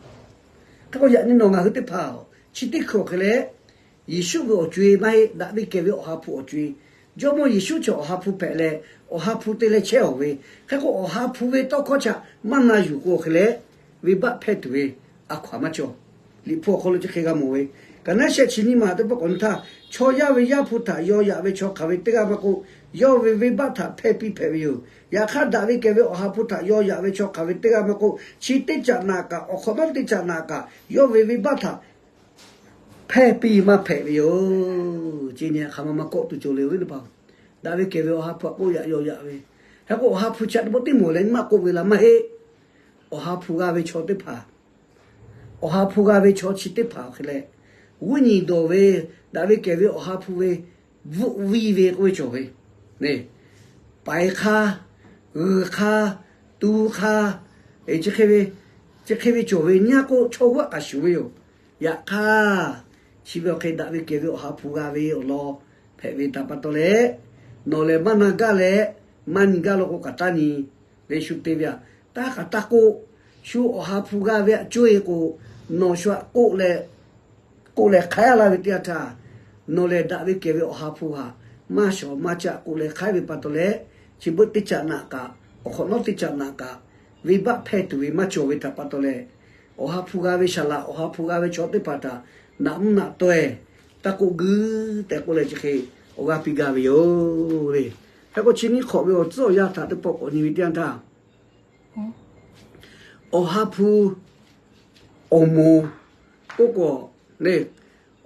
Hk'e k'o yaꞈ nyi nawˬ ngaˬ hui teˇ hpaˍ-oˬ, chi teˇ hkui awˬ hk'e leh, Yeˍsuˆ ve awˬ co-e maˇ heˆ, daꞈ ve kehˬ ve Awˬ ha hpu awˬ co-e. Jawˇmawˇ Yeˍsuˆ chi Awˬ ha hpu hpehꞈ leh, Awˬ ha hpu te leh chehˇ-oˬ ve, hk'e k'o Awˬ ha hpu ve tawˇ hkawˇ htaꞈ maˇ na yuˬ k'o awˬ hk'e leh, venˇbaˆ hpehˇ tuˬ ve a hkaw-anˬ maˇ cawˬ. Liꞈ hpu awˬ hk'aw lo chi hk'e g'a mawˬ ve, kaꞈ naˉ shehˆ chi nyiˇ ma teˇ pawˆ k'awꞈ nyi htaˇ, chaw yaˇ ve Yaˇ hpu htaꞈ yaw yaꞈ ve chaw hk'aˬ ve teˇ g'aˇ maˇ k'oˆ, yawˇ ve venˇbaˆ htaꞈ hpehˇ piˇ hpehꞈ ve yoˬ. Yaꞈ hk'aˇ, daꞈ ve kehˬ ve Awˬ ha hpu htaꞈ yaw yaꞈ ve chaw hk'aˬ ve teˇ g'aˇ maˇ k'oˆ, chi teˇ caꞈ naꞈ kaꞈ awˬ hk'awꞈ nawˉ teˇ caꞈ naꞈ kaꞈ yawˇ ve venˇbaˆ htaꞈ hpehˇ piˇ maˇ hpehꞈ ve yoˬ ceˇ. Nyi hk'aˬ ma maˇ kawˆ tuˬ cawˬ le, awˬ viˉ teˇ hpaˍ-oˬ. Daꞈ ve kehˬ ve Awˬ ha hpu htaꞈ k'oˆ yaꞈ yaw yaꞈ ve, hk'e k'o Awˬ ha hpu chi htaꞈ teˇ pawˆ teˇ mawˬ leh nyi maˇ k'oˆ ve laˇ maˇ heˆ. Awˬ ha hpu g'a ve chaw teˇ hpaˍ, Awˬ ha hpu g'a ve chaw chi teˇ hpaˍ awˬ hk'e leh, g'uˇ nyi dawˬ ve, daꞈ ve kehˬ ve Awˬ ha hpu ve bvuhˆ viˇ ve k'oˆ ve cawˬ ve, paiˍ hk'a, g'uiˬ hk'a, tu hk'a, chi hk'e ve, chi hk'e ve cawˬ ve nyi k'o chaw g'aˇ k'aꞈ shuˍ ve yoˬ. Yaꞈ hk'aˇ, chi ve awˬ hk'e daꞈ ve kehˬ ve Awˬ ha hpu g'a ve awˬ lawn hpehꞈ ve htaꞈ pa taw leh, nawˬ lehˬ maˇ na gaˇ leh, maˇ nyi gaˇ law k'o kaꞈ taˇ nyi. Ve shu te ve aꞈ, taˇ kaꞈ taˇ k'oˆ. Shu Awˬ ha hpu g'a ve aꞈ cawˇ-e k'o, nawˬ shu aꞈ k'oˆ leh, k'oˆ leh hk'aiˉ laˇ ve teˇ yanˇ htaˇ, nawˬ lehˬ daꞈ ve kehˬ ve Awˬ ha hpu htaꞈ maˇ shawˍ maˇ caˆ k'oˆ leh hk'aiˉ ve pa taw leh, chi beuꞈ teˇ caꞈ naꞈ kaꞈ, awˬ hk'awꞈ nawˉ teˇ caꞈ naꞈ kaꞈ, venˇbaˆ hpehˇ tuˬ ve maˇ cawˬ ve htaꞈ pa taw leh, Awˬ ha hpu g'a ve saˍ laꞈ, Awˬ ha hpu g'a ve chaw teˇ hpaˍ htaꞈ naꞈ mvuhˇ naꞈ taweh, taˇ k'oˆ guiˇ tehꞈ k'oˆ leh chi hk'e awˬ g'aˇ piˇ gaˇ ve yoˬ le. Hk'e k'o chi nyiˇ hk'awꞈ ve awˬ tcuhˉ awˬ yanˇ htaꞈ teˇ pawˆ k'awꞈ nyi ve teˇ yanˇ htaˇ, Awˬ ha hpu awˬ moˍ k'oˆ k'o, le,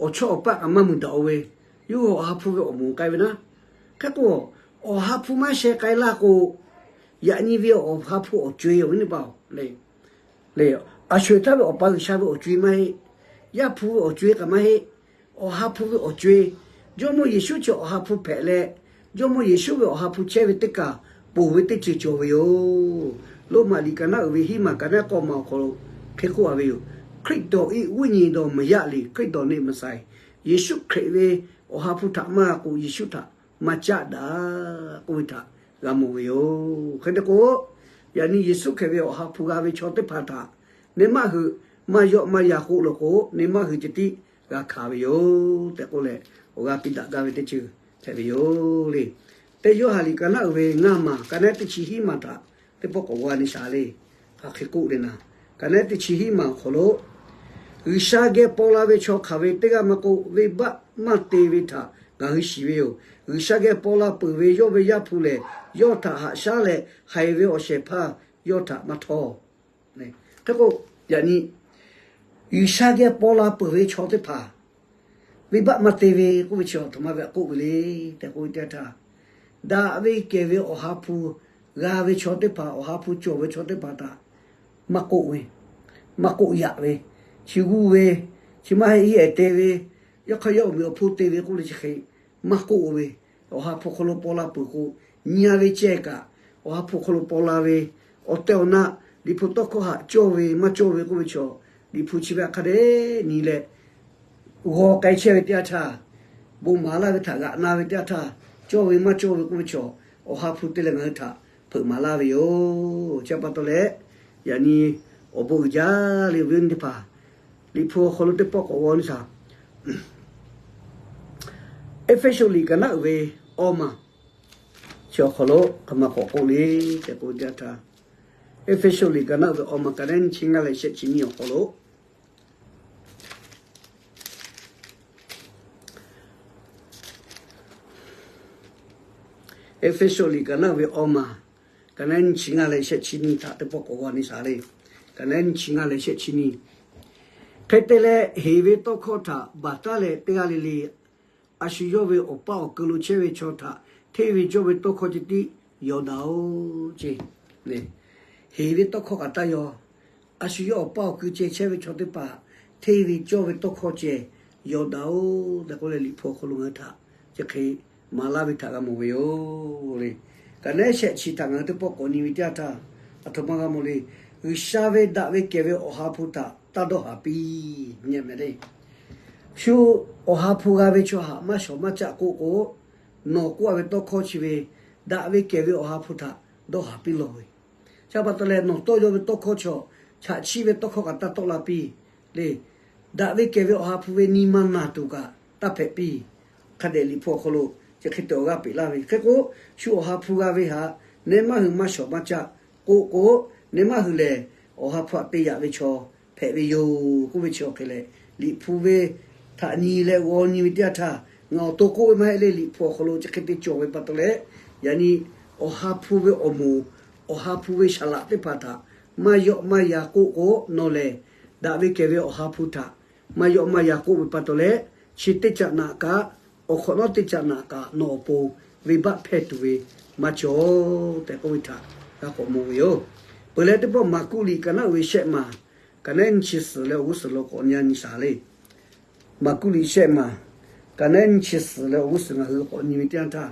awˬ chawˇ awˬ paˆ kaꞈ maˇ mui daꞈ-o ve, yawˇ hui Awˬ ha hpu ve awˬ moˍ k'ai ve naˉ. Hk'e k'o, Awˬ ha hpu maˇ sheh k'ai laˇ k'o, yaꞈ nyi ve Awˬ ha hpu awˬ co-e awˬ viˉ teˇ hpaˍ-oˬ le, le, a sho-eˬ htaˇ ve Awˬ pa G'uiˬsha ve awˬ co-e maˇ heˆ. Yaˇ hpu ve awˬ co-e kaꞈ maˇ heˆ. Awˬ ha hpu ve awˬ co-e, Jawˇmawˇ Yeˍsuˆ chi Awˬ ha hpu hpehꞈ leh, Jawˇmawˇ Yeˍsuˆ ve Awˬ ha hpu chehˇ ve teˇ kaˬ ponˬ ve teˇ ceuˬ cawˬ ve yoˬ. Roˉmaꞈ liꞈ kaꞈ naˉ uiˍ ve hiˉ maˬ kaꞈ naˉ k'awˇ maˬ awˬ hk'aw lo hk'e k'oˆ a ve yoˬ. ခရစ်တော်၏ ဝိညာဉ်တော် မရလျှင် ခရစ်တော်နှင့် မဆိုင်။ Yeˍsuˆ Hkriꞈ ve Awˬ ha hpu htaꞈ maˇ k'oˆ, Yeˍsuˆ htaꞈ maˇ caˆ daꞈ k'oˆ ve htaꞈ g'a mawˬ ve yoˬ. Hk'e te k'o, yaꞈ nyi Yeˍsuˆ Hkriꞈ ve Awˬ ha hpu g'a ve chaw teˇ hpaˍ htaꞈ nyi maˇ hui maˇ yawˆ maˇ yan k'oˆ law k'o, nyi maˇ hui ceh tiˉ g'a hkanˍ ve yoˬ tehꞈ k'oˆ leh, awˬ g'aˇ piˇ daꞈ gaˇ ve teˇ ceuˬ hpehꞈ ve yoˬ le. Teˇ Yoˇhanˬ liꞈ kaꞈ naˉ uiˍ ve ngaˇ maˬ kaꞈ naˉ teˇ chi hiˉ maˬ htaꞈ teˇ pawˆ k'awꞈ g'a nyi shaˍ le. Hk'aˬ hk'e k'oˆ le naˍ, kaꞈ naˉ teˇ chi hiˉ maˬ awˬ hk'aw lo G'uiˬsha geh paw la ve chaw hk'aˬ ve teˇ g'aˇ maˇ k'oˆ, venˇbaˆ maˇ te ve htaꞈ ngaˬ hui shiˍ ve yoˬ. G'uiˬsha geh paw la peuˬ ve yawˇ ve Yaˇ hpu lehˬ, yawˇ htaꞈ haꞈ shaˉ leh haiˬ ve awˬ shehˍ hpaˇ yawˇ htaꞈ maˇ htawˇ. Hk'e k'o, yaꞈ nyi G'uiˬsha geh paw la peuˬ ve chaw teˇ hpaˍ, venˇbaˆ maˇ te ve k'oˆ ve chi aˬ htoꞈ ma ve aꞈ k'oˆ ve le tehꞈ k'oˆ ve teˇ yanˇ htaˇ, daꞈ ve kehˬ ve Awˬ ha hpu g'a ve chaw teˇ hpaˍ, Awˬ ha hpu cawˬ ve chaw teˇ hpaˍ htaꞈ maˇ k'oˆ ve, maˇ k'oˆ yaꞈ ve, chi g'uˇ ve, chi maˇ heˆ iˉ ehˍ te ve, yawˇ hk'aˇ yawˇ awˬ meꞈ awˬ hponˇ te ve k'oˆ leh chi hk'e maˇ k'oˆ ve, Awˬ ha hpu hk'aw lo paw la peuˬ k'o, nyi a ve ceh kaꞈ, Awˬ ha hpu hk'aw lo paw la ve, awˬ tehˬ awˬ na, Liꞈ hpu tawˇ hkawˇ htaꞈ cawˇ ve maˇ cawˇ ve k'oˆ ve chaw, Liꞈ hpu chi ve hk'a dehꞈ nyi leh, g'aw k'ai chehˇ ve teˇ yanˇ htaˇ, bon maˍ laˇ ve htaꞈ g'aꞈ na ve teˇ yanˇ htaˇ, cawˇ ve maˇ cawˇ ve k'oˆ ve chaw, Awˬ ha hpu te leh ngaˬ hui htaꞈ hpeuꞈ maˍ laˇ ve yoˬ. Chi pa taw leh, yaꞈ nyi awˬ bon uiˍ jaˇ le, awˬ viˉ awˬ nyi teˇ hpaˍ, Liꞈ hpu awˬ hk'aw lo teˇ pawˆ k'awꞈ g'aw nyi shaˍ. Eˇfeˇsuꞈ liꞈ kaꞈ naˉ uiˍ ve awˇ maˬ chi awˬ hk'aw lo hk'aˬ ma k'awꞈ k'oˆ le tehꞈ k'oˆ ve teˇ yanˇ htaˇ, Eˇfeˇsuꞈ liꞈ kaꞈ naˉ uiˍ ve awˇ maˬ kaꞈ naˉ nyiˇ chi ngaˇ leh shehˆ chi nyiˇ awˬ hk'aw lo, Eˇfeˇsuꞈ liꞈ kaꞈ naˉ uiˍ ve awˇ maˬ kaꞈ naˉ nyiˇ chi ngaˇ leh shehˆ chi nyiˇ htaꞈ teˇ pawˆ k'awꞈ g'aw nyi shaˍ le. Kaꞈ naˉ nyiˇ chi ngaˇ leh shehˆ chi nyiˇ. Hk'e te leh, heˍ ve tawˇ hkawˇ htaꞈ baˬ taˉ leh teˇ g'aˇ le le a shu yawˇ ve awˬ paˇ awˬ keu lo chehˇ ve chaw htaꞈ hteˇ ve cawˇ ve tawˇ hkawˇ ceh tiˉ yaw daꞈ-oˬ ce. Heˍ ve tawˇ hkawˇ kaꞈ taˇ yaw. A shu yawˇ awˬ paˇ awˬ kui ceh chehˇ ve chaw teˇ hpaˍ hteˇ ve cawˇ ve tawˇ hkawˇ ceh yaw daꞈ-oˬ tehꞈ k'oˆ leh, Liꞈ hpu awˬ hk'aw lo ngaˬ hui htaꞈ chi hk'e maˍ laˇ ve htaꞈ g'a mawˬ ve yoˬ le. Kaꞈ nehˉ shehˆ chi htaꞈ ngaˬ hui teˇ pawˆ k'awꞈ nyi ve teˇ yanˇ htaˇ, aˬ htoꞈ ma g'a mawˬ le. G'uiˬsha ve daꞈ ve kehˬ ve Awˬ ha hpu htaꞈ taˇ dawˇ haˍ piˇ nyi meh le. Shu Awˬ ha hpu g'a ve chaw htaꞈ maˇ shawˍ maˇ caˆ k'oˆ k'o, nawˬ k'oˆ a ve tawˇ hkawˇ chi ve daꞈ ve kehˬ ve Awˬ ha hpu htaꞈ dawˇ haˍ piˇ lawˬ ve. Chi pa taw leh, nawˬ tawˇ yaw ve tawˇ hkawˇ chaw, chaꞈ chiˆ ve tawˇ hkawˇ kaꞈ taˇ tawˆ la piˇ le. Daꞈ ve kehˬ ve Awˬ ha hpu ve nyi ma naˬ tuˬ kaꞈ taˇ hpehꞈ piˇ. Hk'a dehꞈ Liꞈ hpu awˬ hk'aw lo chi hk'e te awˬ g'aˇ peꞈ laˇ ve hk'e k'o, shu Awˬ ha hpu g'a ve htaꞈ nehˉ maˇ hui maˇ shawˍ maˇ caˆ k'oˆ k'o, nehˉ maˇ hui lehˬ Awˬ ha hpu htaꞈ te yaꞈ ve chaw hpehꞈ ve yoˬ k'oˆ ve chi awˬ hk'e leh, Liꞈ hpu ve htaꞈ nyi leh g'aw nyi ve teˇ yanˇ htaˇ, ngaˬ awˬ to k'oˆ ve maˇ heˆ le. Liꞈ hpu awˬ hk'aw lo chi hk'e te cawˬ ve pa taw leh, yaꞈ nyi Awˬ ha hpu ve awˬ moˍ, Awˬ ha hpu ve saˍ laꞈ teˇ hpaˍ htaꞈ maˇ yawˆ maˇ yan k'oˆ k'o, nawˬ lehˬ daꞈ ve kehˬ ve Awˬ ha hpu htaꞈ maˇ yawˆ maˇ yan k'oˆ ve pa taw leh, chi teˇ caꞈ naꞈ kaꞈ, awˬ hk'awꞈ nawˉ teˇ caꞈ naꞈ kaꞈ nawˬ awˬ pon venˇbaˆ hpehˇ tuˬ ve maˇ cawˬ tehꞈ k'oˆ ve htaꞈ g'a k'awꞈ mawˬ ve yoˬ. Peuˬ leh teˇ pawˆ Maˍkuˆ liꞈ ka naˉ uiˍ ve shehˆ maˬ, ka naˉ nyi chi suhˍ leh awˬ g'uˇ suhˍ lo k'awꞈ nyi nyi shaˍ le. Maˍkuˆ liꞈ shehˆ maˬ, ka naˉ nyi chi suhˍ leh awˬ g'uˇ suhˍ ngaˬ hui k'awꞈ nyi ve teˇ yanˇ htaˇ,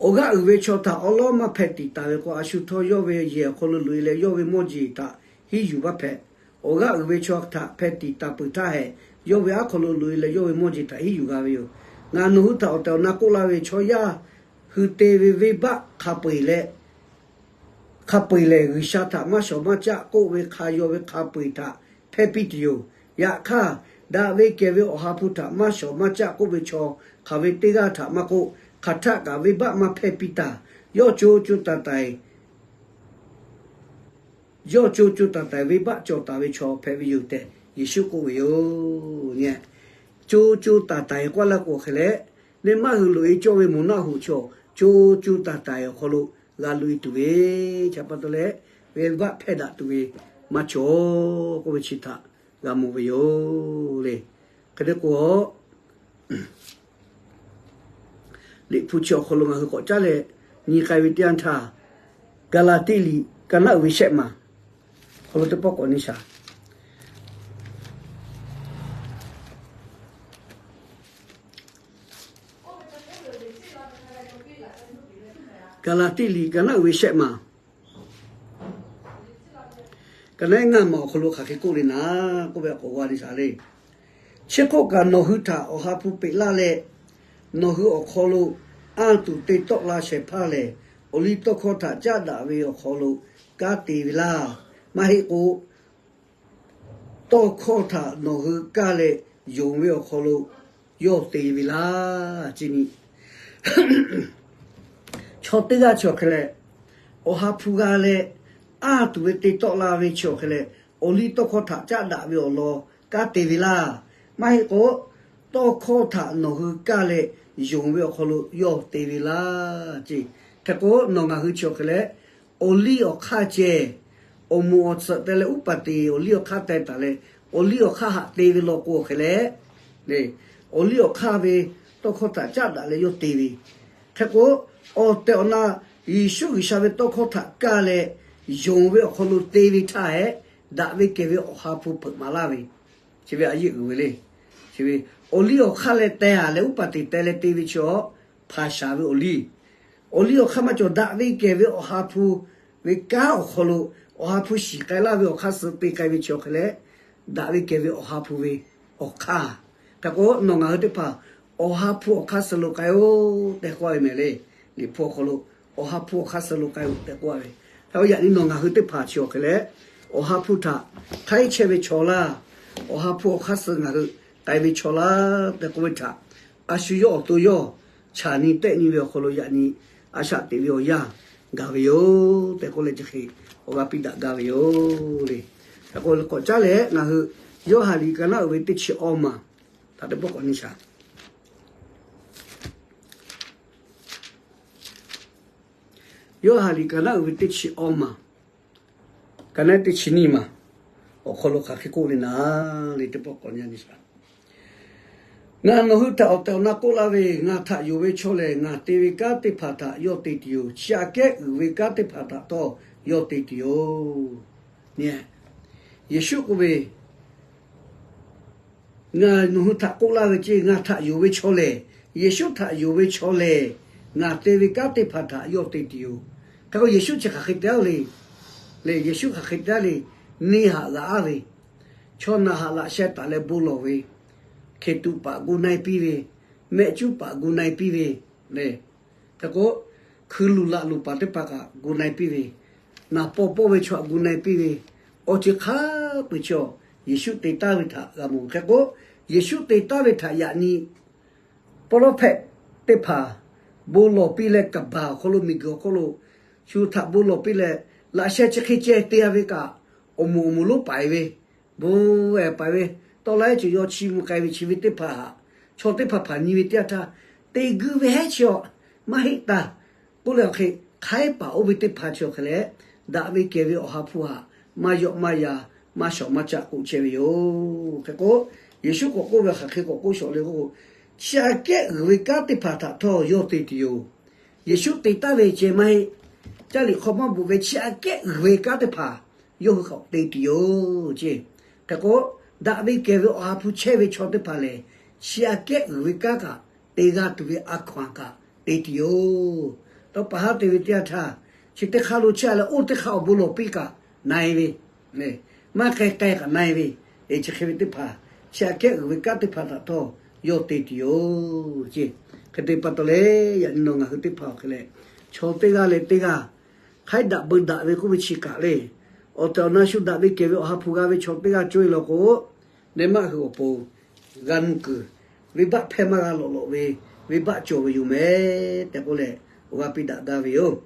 awˬ g'aˇ uiˍ ve chaw htaꞈ awˉ lawˉ maˇ hpeh tiꞈ taˍ ve k'o, a shu htawˇ yawˇ ve yehˬ awˬ hk'aw lo loꞈ e leh yawˇ ve mawˇ jeˬ htaꞈ hiˉ yuˬ maˇ hpehꞈ. Awˬ g'aˇ uiˍ ve chaw htaꞈ hpeh tiꞈ taˍ peuˬ htaˇ hehꞈ, yawˇ ve aˉ hk'aw lo loꞈ e leh yawˇ ve mawˇ jeˬ htaꞈ hiˉ yuˬ g'a ve yoˬ. Ngaˬ nawˬ hui htaꞈ awˬ tehˬ awˬ na k'oˆ laˇ ve, chaw yaˇ hui te ve venˇbaˆ hk'a peu eˬ leh, hk'a peu eˬ lehˬ G'uiˬsha htaꞈ maˇ shawˍ maˇ caˆ k'oˆ ve hk'a yaw ve hk'a peu eˬ htaꞈ hpehˇ piˇ tuˬ yoˬ. Yaꞈ hk'aˇ, daꞈ ve kehˬ ve Awˬ ha hpu htaꞈ maˇ shawˍ maˇ caˆ k'oˆ ve chaw hk'aˬ ve teˇ g'aˇ htaꞈ maˇ k'oˆ, hk'aˬ htaˆ kaꞈ venˇbaˆ maˇ hpehˇ piˇ taˍ. Yawˇ co co taiˍ taiˍ yawˇ co co taiˍ taiˍ venˇbaˆ cawˬ taˍ ve chaw hpehꞈ ve yoˬ tehꞈ Yeˍsuˆ k'oˆ ve yoˬ. Nyi, co co taiˍ taiˍ k'oˆ laˇ k'o hk'e leh, nehˉ maˇ hui loꞈ e cawˇ ve moˍ naˆ hoꞈ chaw co co taiˍ taiˍ awˬ hk'aw lo g'a loꞈ e tuˬ ve, chi pa taw leh venˇbaˆ hpehˇ daꞈ tuˬ ve maˇ cawˬ k'oˆ ve chi htaꞈ g'a mawˬ ve yoˬ le. Hk'e te k'o, Liꞈ hpu chi awˬ hk'aw lo ngaˬ hui k'awꞈ caˉ leh nyi k'ai ve teˇ yanˇ htaˇ, Gaˍlaˍtiˆ liꞈ ka naˉ uiˍ ve shehˆ maˬ awˬ hk'aw lo teˇ pawˆ k'awꞈ nyi shaˍ. Gaˍlaˍtiˆ liꞈ ka naˉ uiˍ ve shehˆ maˬ, ka naˉ ngaˇ maˬ awˬ hk'aw lo hk'aˬ hk'e k'oˆ le naˍ, k'oˆ ve k'awꞈ g'a le shaˍ le. Chi hk'oˆ kaꞈ nawˬ hui htaꞈ Awˬ ha hpu peꞈ laˇ leh, nawˬ hui awˬ hk'aw lo anˇ tuˬ te tawˆ la shehˍ hpaˇ lehˬ, awˬ liˇ tawˇ hkawˇ htaꞈ caˉ daꞈ ve awˬ hk'aw lo kanˉ te ve laˇ. Maˇ heˆ k'o, tawˇ hkawˇ htaꞈ nawˬ hui kaˇ leh yonˍ ve awˬ hk'aw lo yawˇ te ve laˇ. Chi nyi, chaw teˇ g'aˇ chi awˬ hk'e leh, Awˬ ha hpu g'a leh anˇ tuˬ ve te tawˆ la ve chi awˬ hk'e leh, awˬ liˇ tawˇ hkawˇ htaꞈ caˉ daꞈ ve awˬ lawn kanˉ te ve laˇ. Maˇ heˆ k'o, tawˇ hkawˇ htaꞈ nawˬ hui kaˇ leh yonˍ ve awˬ hk'aw lo yawˇ te ve laˇ ce. Hk'e k'o, nawˬ ngaˬ hui chi awˬ hk'e leh, awˬ liˇ awˬ hk'aˇ ceh, awˬ moˍ awˬ tsuhꞈ teh leh uˉ paˍ te awˬ liˇ awˬ hk'aˇ teh taˍ leh, awˬ liˇ awˬ hk'aˇ haꞈ te ve law k'o awˬ hk'e leh, awˬ liˇ awˬ hk'aˇ ve tawˇ hkawˇ htaꞈ caˉ daꞈ leh yawˇ te ve. Hk'e k'o, awˬ tehˬ awˬ na Yeˍsuˆ G'uiˬsha ve tawˇ hkawˇ htaꞈ kaˇ leh yonˍ ve awˬ hk'aw lo te ve htaˇ hehꞈ, daꞈ ve kehˬ ve Awˬ ha hpu hpeuꞈ maˍ laˇ ve, chi ve a yeˆ uiˍ ve le. Chi ve awˬ liˇ awˬ hk'aˇ leh teh a leh uˉ paˍ te teh leh te ve chi awˬ, hpaˍ shaˍ ve awˬ liˇ, awˬ liˇ awˬ hk'aˇ maˇ cawˬ, daꞈ ve kehˬ ve Awˬ ha hpu ve kanˉ awˬ hk'aw lo, Awˬ ha hpu shiˍ k'ai laˇ ve awˬ hk'aˇ suh te k'ai ve chi awˬ hk'e leh, daꞈ ve kehˬ ve Awˬ ha hpu ve awˬ hk'aˇ. Hk'e k'o, nawˬ ngaˬ hui teˇ hpaˍ Awˬ ha hpu awˬ hk'aˇ suh lo k'ai-oˬ tehꞈ k'oˆ ve mehˍ le. Liꞈ hpu awˬ hk'aw lo, Awˬ ha hpu awˬ hk'aˇ suh lo k'ai-oˬ tehꞈ k'oˆ ve. Hk'e k'o, yaꞈ nyi nawˬ ngaˬ hui teˇ hpaˍ chi awˬ hk'e leh, Awˬ ha hpu htaꞈ hk'aiˉ chehˇ ve chaw laˇ, Awˬ ha hpu awˬ hk'aˇ suh ngaˬ hui k'ai ve chaw laˇ tehꞈ k'oˆ ve htaꞈ, a shu yawˇ awˬ to yawˇ chaꞈ nyi tehˆ nyi ve awˬ hk'aw lo yaꞈ nyi a shaꞈ teꞈ ve awˬ yanˇ gaˬ ve yoˬ tehꞈ k'oˆ leh, chi hk'e awˬ g'aˇ piˇ daꞈ gaˇ ve yoˬ le. Hk'e k'o, k'awꞈ caˉ leh ngaˬ hui Yoˇhanˬ liꞈ ka naˉ uiˍ ve teˇ chi awˇ maˬ htaꞈ teˇ pawˆ k'awꞈ nyi shaˍ. Yoˇhanˬ liꞈ ka naˉ uiˍ ve teˇ chi awˇ maˬ, ka naˉ teˇ chi nyiˇ maˬ awˬ hk'aw lo hk'aˬ hk'e k'oˆ le naˍ le, teˇ pawˆ k'awꞈ nyi shaˍ. Ngaˬ nawˬ hui htaꞈ awˬ tehˬ awˬ na k'oˆ laˇ ve, ngaˬ htaꞈ yonˍ ve chaw lehˬ, ngaˬ te ve kanˉ teˇ hpaˍ htaꞈ yawˇ te tuˬ yoˬ. Chi aꞈ kehˉ uiˍ ve kanˉ teˇ hpaˍ htaꞈ htawˇ yawˇ te tuˬ yoˬ. Yeˍsuˆ k'oˆ ve, ngaˬ nawˬ hui htaꞈ k'oˆ laˇ ve ceˇ, ngaˬ htaꞈ yonˍ ve chaw lehˬ, Yeˍsuˆ htaꞈ yonˍ ve chaw lehˬ, ngaˬ te ve kanˉ teˇ hpaˍ htaꞈ yawˇ te tuˬ yoˬ. Hk'e k'o, Yeˍsuˆ chi hk'aˬ hk'e te-a le. Lehˬ, Yeˍsuˆ hk'aˬ hk'e te-a le. Neˇ haꞈ g'aꞈ-a ve, chaw naˬ haꞈ laꞈ sheh taˍ leh bon lawˬ ve, hkeˍ tuꞈ paˍ gu na-e piˇ ve, mehˆ cuˉ paˍ gu na-e piˇ ve, lehˬ, hk'e k'o, hkui luˬ laꞈ luˬ paˍ teˇ hpaˍ kaꞈ gu na-e piˇ ve, naˍ paw pawˇ ve chaw htaꞈ gu na-e piˇ ve, awˬ ceuˬ hk'a peu-eˬ chaw Yeˍsuˆ te taˍ ve htaꞈ g'a mawˬ. Hk'e k'o, Yeˍsuˆ te taˍ ve htaꞈ yaꞈ nyi pawˇ lawˉ hpehꞈ teˇ hpaˍ bon lawˬ piˇ leh, kaˍ baˬ awˬ hk'aw lo, miˬguiˬ awˬ hk'oˆ lo shu htaꞈ bon lawˬ piˇ leh, laꞈ sheh chi hk'e ceh te-a ve kaꞈ, awˬ moˍ awˬ moˍ lonˉ paiˍ ve, bon-e paiˍ ve, tawˆ la-e ceuˬ yaw chi mvuh k'ai ve chi ve teˇ hpaˍ htaꞈ, chaw teˇ hpaˍ hpaˍ nyi ve teˇ yanˇ htaˇ, te guiˇ ve hehˉ chi-a, maˇ heˆ taˇ k'oˆ leh, awˬ hk'e hk'aiˉ paˍ oˇ ve teˇ hpaˍ chi awˬ hk'e leh, daꞈ ve kehˬ ve Awˬ ha hpu htaꞈ maˇ yawˆ maˇ yan, maˇ shawˍ maˇ caˆ k'oˆ chehˇ ve yoˬ. Hk'e k'o, Yeˍsuˆ k'awꞈ k'oˆ ve hk'aˬ hk'e k'awꞈ k'oˆ shawˍ le k'o, chi aꞈ kehˉ uiˍ ve kanˉ teˇ hpaˍ htaꞈ htawˇ yawˇ te tuˬ yoˬ. Yeˍsuˆ te taˍ ve ceh maˇ heˆ. Caˇ liꞈ hk'aw maˇ bvuhꞈ ve, chi aꞈ kehˉ uiˍ ve kanˉ teˇ hpaˍ yawˇ hui k'awꞈ te tuˬ yoˬ ceˇ. Hk'e k'o, daꞈ ve kehˬ ve Awˬ ha hpu chehˇ ve chaw teˇ hpaˍ lehˬ, chi aꞈ kehˉ uiˍ ve kanˉ kaꞈ te g'a tuˬ ve a hkaw-anˬ kaꞈ te tuˬ yoˬ. Tawˇ pa haˉ te ve teˇ yanˇ htaˇ, chi teˇ hk'aˇ lo chehˇ leh oˇ teˇ hk'aˇ awˬ bon lawˬ piˇ kaꞈ na-e ve, maˇ k'ai k'ai kaꞈ na-e ve, chi hk'e ve teˇ hpaˍ, chi aꞈ kehˉ uiˍ ve kanˉ teˇ hpaˍ htaꞈ htawˇ yawˇ te tuˬ yoˬ ceˇ. Hk'e te pa taw leh, yaꞈ nyi nawˬ ngaˬ hui teˇ hpaˍ awˬ hk'e leh, chaw teˇ g'aˇ leh teˇ g'aˇ hk'aiˉ daꞈ beu daꞈ ve k'oˆ ve chi kaꞈ le, awˬ tehˬ awˬ na shu daꞈ ve kehˬ ve Awˬ ha hpu g'a ve chaw teˇ g'aˇ cawˇ-e law k'o, neh maˆ hui awˬ pon g'a nuˇ kuiˬ, venˇbaˆ hpehˇ maˇ g'a lawꞈ lawꞈ ve, venˇbaˆ cawˬ ve yoˬ mehˍ tehꞈ k'oˆ leh, awˬ g'aˇ piˇ daꞈ gaˇ ve yoˬ.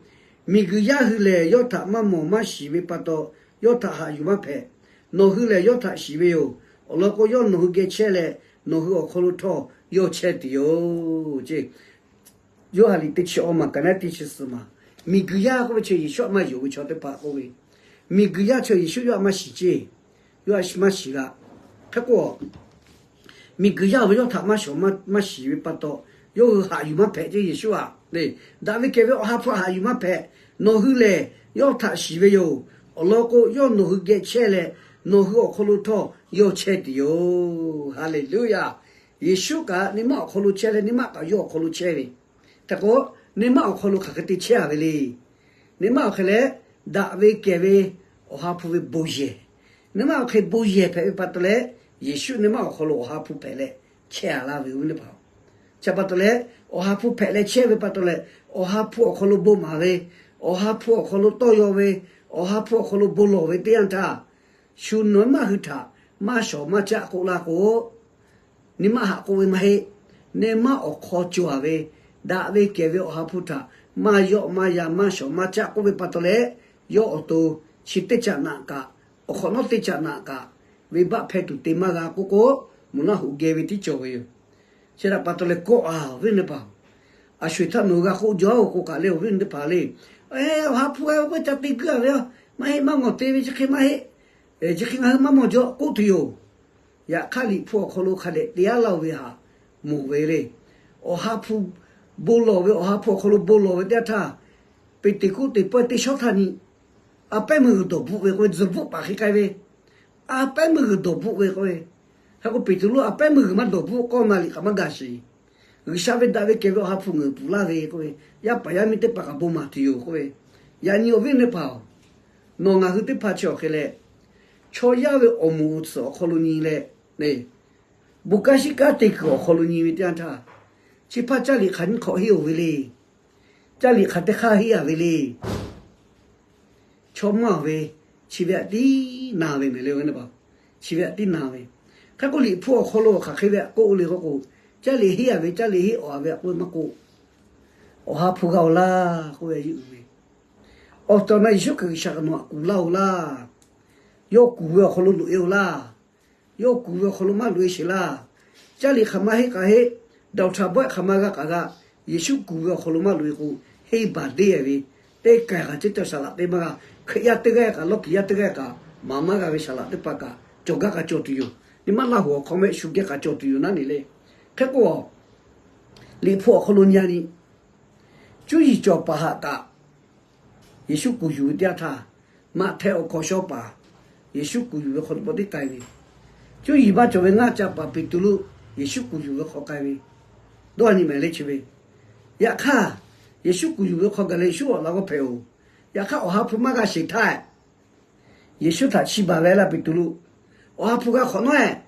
Miˬguiˬ yaˇ hui lehˬ, yawˇ htaꞈ maˇ mawˬ maˇ shiˍ ve pa taw, yawˇ htaꞈ haꞈ yuˬ maˇ hpehꞈ. Nawˬ hui lehˬ yawˇ htaꞈ shiˍ ve yoˬ. Awˬ lawn k'o, yawˇ nawˬ hui geh chehˇ leh, nawˬ hui awˬ hk'aw lo htawˇ yawˇ chehˇ tuˬ yoˬ ceˇ. Yoˇhanˬ liꞈ teˇ chi awˇ maˬ kaꞈ naˉ teˇ chi suhˍ maˬ, miˬguiˬ yaˇ k'oˆ ve chi Yeˍsuˆ htaꞈ maˇ yonˍ ve chaw teˇ hpaˍ k'oˆ ve, miˬguiˬ yaˇ chi Yeˍsuˆ yawˇ htaꞈ maˇ shiˍ ceˇ, yawˇ htaꞈ maˇ shiˍ g'a. Hk'e k'o, miˬguiˬ yaˇ ve yawˇ htaꞈ maˇ shawˍ maˇ shiˍ ve pa taw, yawˇ hui haꞈ yuˬ maˇ hpehꞈ ceˇ. Yeˍsuˆ htaꞈ le, daꞈ ve kehˬ ve Awˬ ha hpu htaꞈ haꞈ yuˬ maˇ hpehꞈ. Nawˬ hui lehˬ yawˇ htaꞈ shiˍ ve yoˬ. Awˬ lawn k'o, yawˇ nawˬ hui geh chehˇ leh, nawˬ hui awˬ hk'aw lo htawˇ yawˇ chehˇ tuˬ yoˬ. Haˍleˍluˇyaˬ. Yeˍsuˆ kaꞈ nyi maˇ awˬ hk'aw lo chehˇ leh, nyi maˇ kaꞈ yawˇ awˬ hk'aw lo chehˇ ve. Hk'e k'o, nyi maˇ awˬ hk'aw lo hk'aˬ hk'e te chehˇ-a ve le. Nyi maˇ awˬ hk'e leh, daꞈ ve kehˬ ve Awˬ ha hpu ve bon yehˬ, nyi maˇ awˬ hk'e bon yehˬ hpehꞈ ve pa taw leh, Yeˍsuˆ nyi maˇ awˬ hk'aw lo Awˬ ha hpu hpehꞈ leh chehˇ-a laˇ ve yoˬ. Nyi pa, chi pa taw leh, Awˬ ha hpu hpehꞈ leh chehˇ ve pa taw leh, Awˬ ha hpu awˬ hk'aw lo bon maˍ ve, Awˬ ha hpu awˬ hk'aw lo tawˇ yaw ve, Awˬ ha hpu awˬ hk'aw lo bon lawˬ ve teˇ yanˇ htaˇ, shu nyi maˇ hui htaꞈ maˇ shawˍ maˇ caˆ k'oˆ laˇ k'o, nyi maˇ haꞈ k'oˆ ve maˇ heˆ. Nyi maˇ awˬ hk'aw cawˬ-a ve, daꞈ ve kehˬ ve Awˬ ha hpu htaꞈ maˇ yawˆ maˇ yan maˇ shawˍ maˇ caˆ k'oˆ ve pa taw leh, yawˇ awˬ to chi teˇ caꞈ naꞈ kaꞈ, awˬ hk'awꞈ nawˉ teˇ caꞈ naꞈ kaꞈ, venˇbaˆ hpehˇ tuˬ te maˇ g'a k'oˆ k'o, mvuhˇ naˆ hoꞈ geh ve tiˉ cawˬ ve yoˬ. Chi htaꞈ pa taw leh kawˆ-a, awˬ viˉ nyi teˇ hpaˍ, a sho-eˬ htaˇ nawˬ hui g'a k'oˆ jaw-oˬ k'o kaꞈ le, awˬ viˉ nyi teˇ hpaˍ le, awˬ ha hpu g'a k'oˆ ca te guiˇ-a ve, maˇ heˆ maˇ mawˬ te ve chi hk'e maˇ heˆ. Chi hk'e ngaˬ hui maˇ mawˬ jaw k'oˆ tuˬ yoˬ. Yaꞈ hk'aˇ, Liꞈ hpu awˬ hk'aw lo hk'a dehꞈ te-a laˇ-oˬ ve htaꞈ mawˬ ve le. Awˬ ha hpu bon lawˬ ve, Awˬ ha hpu awˬ hk'aw lo bon lawˬ ve teˇ yanˇ htaˇ, Peˍteˍkoˆteˍ pawehˇ teˇ shawˉ htaˇ nyi, a pehˉ meuˇ g'uiˬ dawˬ bvuhˆ ve k'oˆ ve, tzuhˬ bvuhˆ paˍ hk'e k'ai ve, a pehˉ meuˇ g'uiˬ dawˬ bvuhˆ ve k'oˆ ve. Hk'e k'o, Peˍteˍluˆ a pehˉ meuˇ g'uiˬ maˇ dawˬ bvuhˆ, k'awˇ na liꞈ kaꞈ maˇ gaˬ sheˍ. G'uiˬsha ve daꞈ ve kehˬ ve Awˬ ha hpu ngeuˍ pfuhˍ laˇ ve k'oˆ ve, yaˇ paˍ yaˇ miˇ teˇ hpaˍ kaꞈ bon maˍ tuˬ yoˬ k'oˆ ve. Yaꞈ nyi awˬ viˉ nyi teˇ hpaˍ-oˬ, nawˬ ngaˬ hui teˇ hpaˍ chi awˬ hk'e leh, chaw yaˇ ve awˬ moˍ awˬ tsuhꞈ awˬ hk'aw lo nyi leh, bon kanˉ shiˉ kanˉ te kuiˬ awˬ hk'aw lo nyi ve teˇ yanˇ htaˇ, chi hpaˇ caˇ liꞈ hk'aˬ nyiˇ hk'awꞈ henˇ-oˬ ve le. Caˇ liꞈ hk'aˬ teˇ hk'aˇ henˇ-a ve le. Chaw maˇ-oˬ ve, chi ve htaꞈ tiˉ na ve mehˍ le, awˬ viˉ nyi teˇ hpaˍ. Chi ve htaꞈ tiˉ na ve. Hk'e k'o, Liꞈ hpu awˬ hk'aw lo hk'aˬ hk'e ve htaꞈ k'oˆ le k'oˆ k'o, caˇ liꞈ henˇ-a ve, caˇ liꞈ henˇ awˬ-a ve htaꞈ k'oˆ ve maˇ k'oˆ, Awˬ ha hpu g'a-oˬ laˇ k'oˆ ve, yeˇ uiˍ ve. Awˬ tehˬ awˬ na Yeˍsuˆ Hkriꞈ G'uiˬsha kaꞈ nawˬ htaꞈ kuˬ laˇ-oˬ laˇ. Yawˇ kuˬ ve awˬ hk'aw lo loꞈ-e-oˬ laˇ. Yawˇ kuˬ ve awˬ hk'aw lo maˇ loꞈ-e sheˍ laˇ. Caˇ liꞈ hk'aˬ ma henˇ k'aꞈ henˇ, daꞈ-oˬ htaꞈ bawehˆ hk'aˬ ma g'a k'aꞈ g'a, Yeˍsuˆ kuˬ ve awˬ hk'aw lo maˇ loꞈ-e k'o, henˇ baˬ deˇ-e ve, teˇ kaˬ kaꞈ ceˇ cawˬ saˍ laꞈ te maˇ g'a. Hkriꞈ yaˇ teˇ g'aˇ kaꞈ, lawˇ kiˬ yaˇ teˇ g'aˇ kaꞈ, maˍ maˇ g'a ve saˍ laꞈ teˇ hpaˍ kaꞈ cawˬ gaˇ kaꞈ cawˬ tuˬ yoˬ. Nyi maˇ Laˇ huˍ awˬ hk'aw mehˆ shu geh kaꞈ cawˬ tuˬ yoˬ naˉ ne le. Hk'e k'o, Liꞈ hpu awˬ hk'aw lo nyi-a nyi, cuˇ yiˍ cawˬ paˍ haꞈ kaꞈ Yeˍsuˆ kuˬ yuˬ ve teˇ yanˇ htaˇ, Maꞈhtehˍ awˬ hkawnˍ shaw paˍ Yeˍsuˆ kuˬ yuˬ ve hk'aw lo pa teˇ k'ai ve, cuˇ yiˍ maˇ cawˬ ve ngaˇ ca paˍ Peˍtruˆ Yeˍsuˆ kuˬ yuˬ ve hk'aw k'ai ve, dawˇ nyi mehˍ le chi ve. Yaꞈ hk'aˇ, Yeˍsuˆ kuˬ yuˬ ve hk'aw gaˬ leh Yeˍsuˆ awˬ laꞈ g'awˇ hpehꞈ-oˬ. Yaꞈ hk'aˇ, Awˬ ha hpu maˇ g'a sheˍ htaˇ, Yeˍsuˆ htaꞈ chiˇ baˬ ve laˇ, Peˍtruˆ, Awˬ ha hpu g'a hk'awꞈ nawˉ-ehˍ,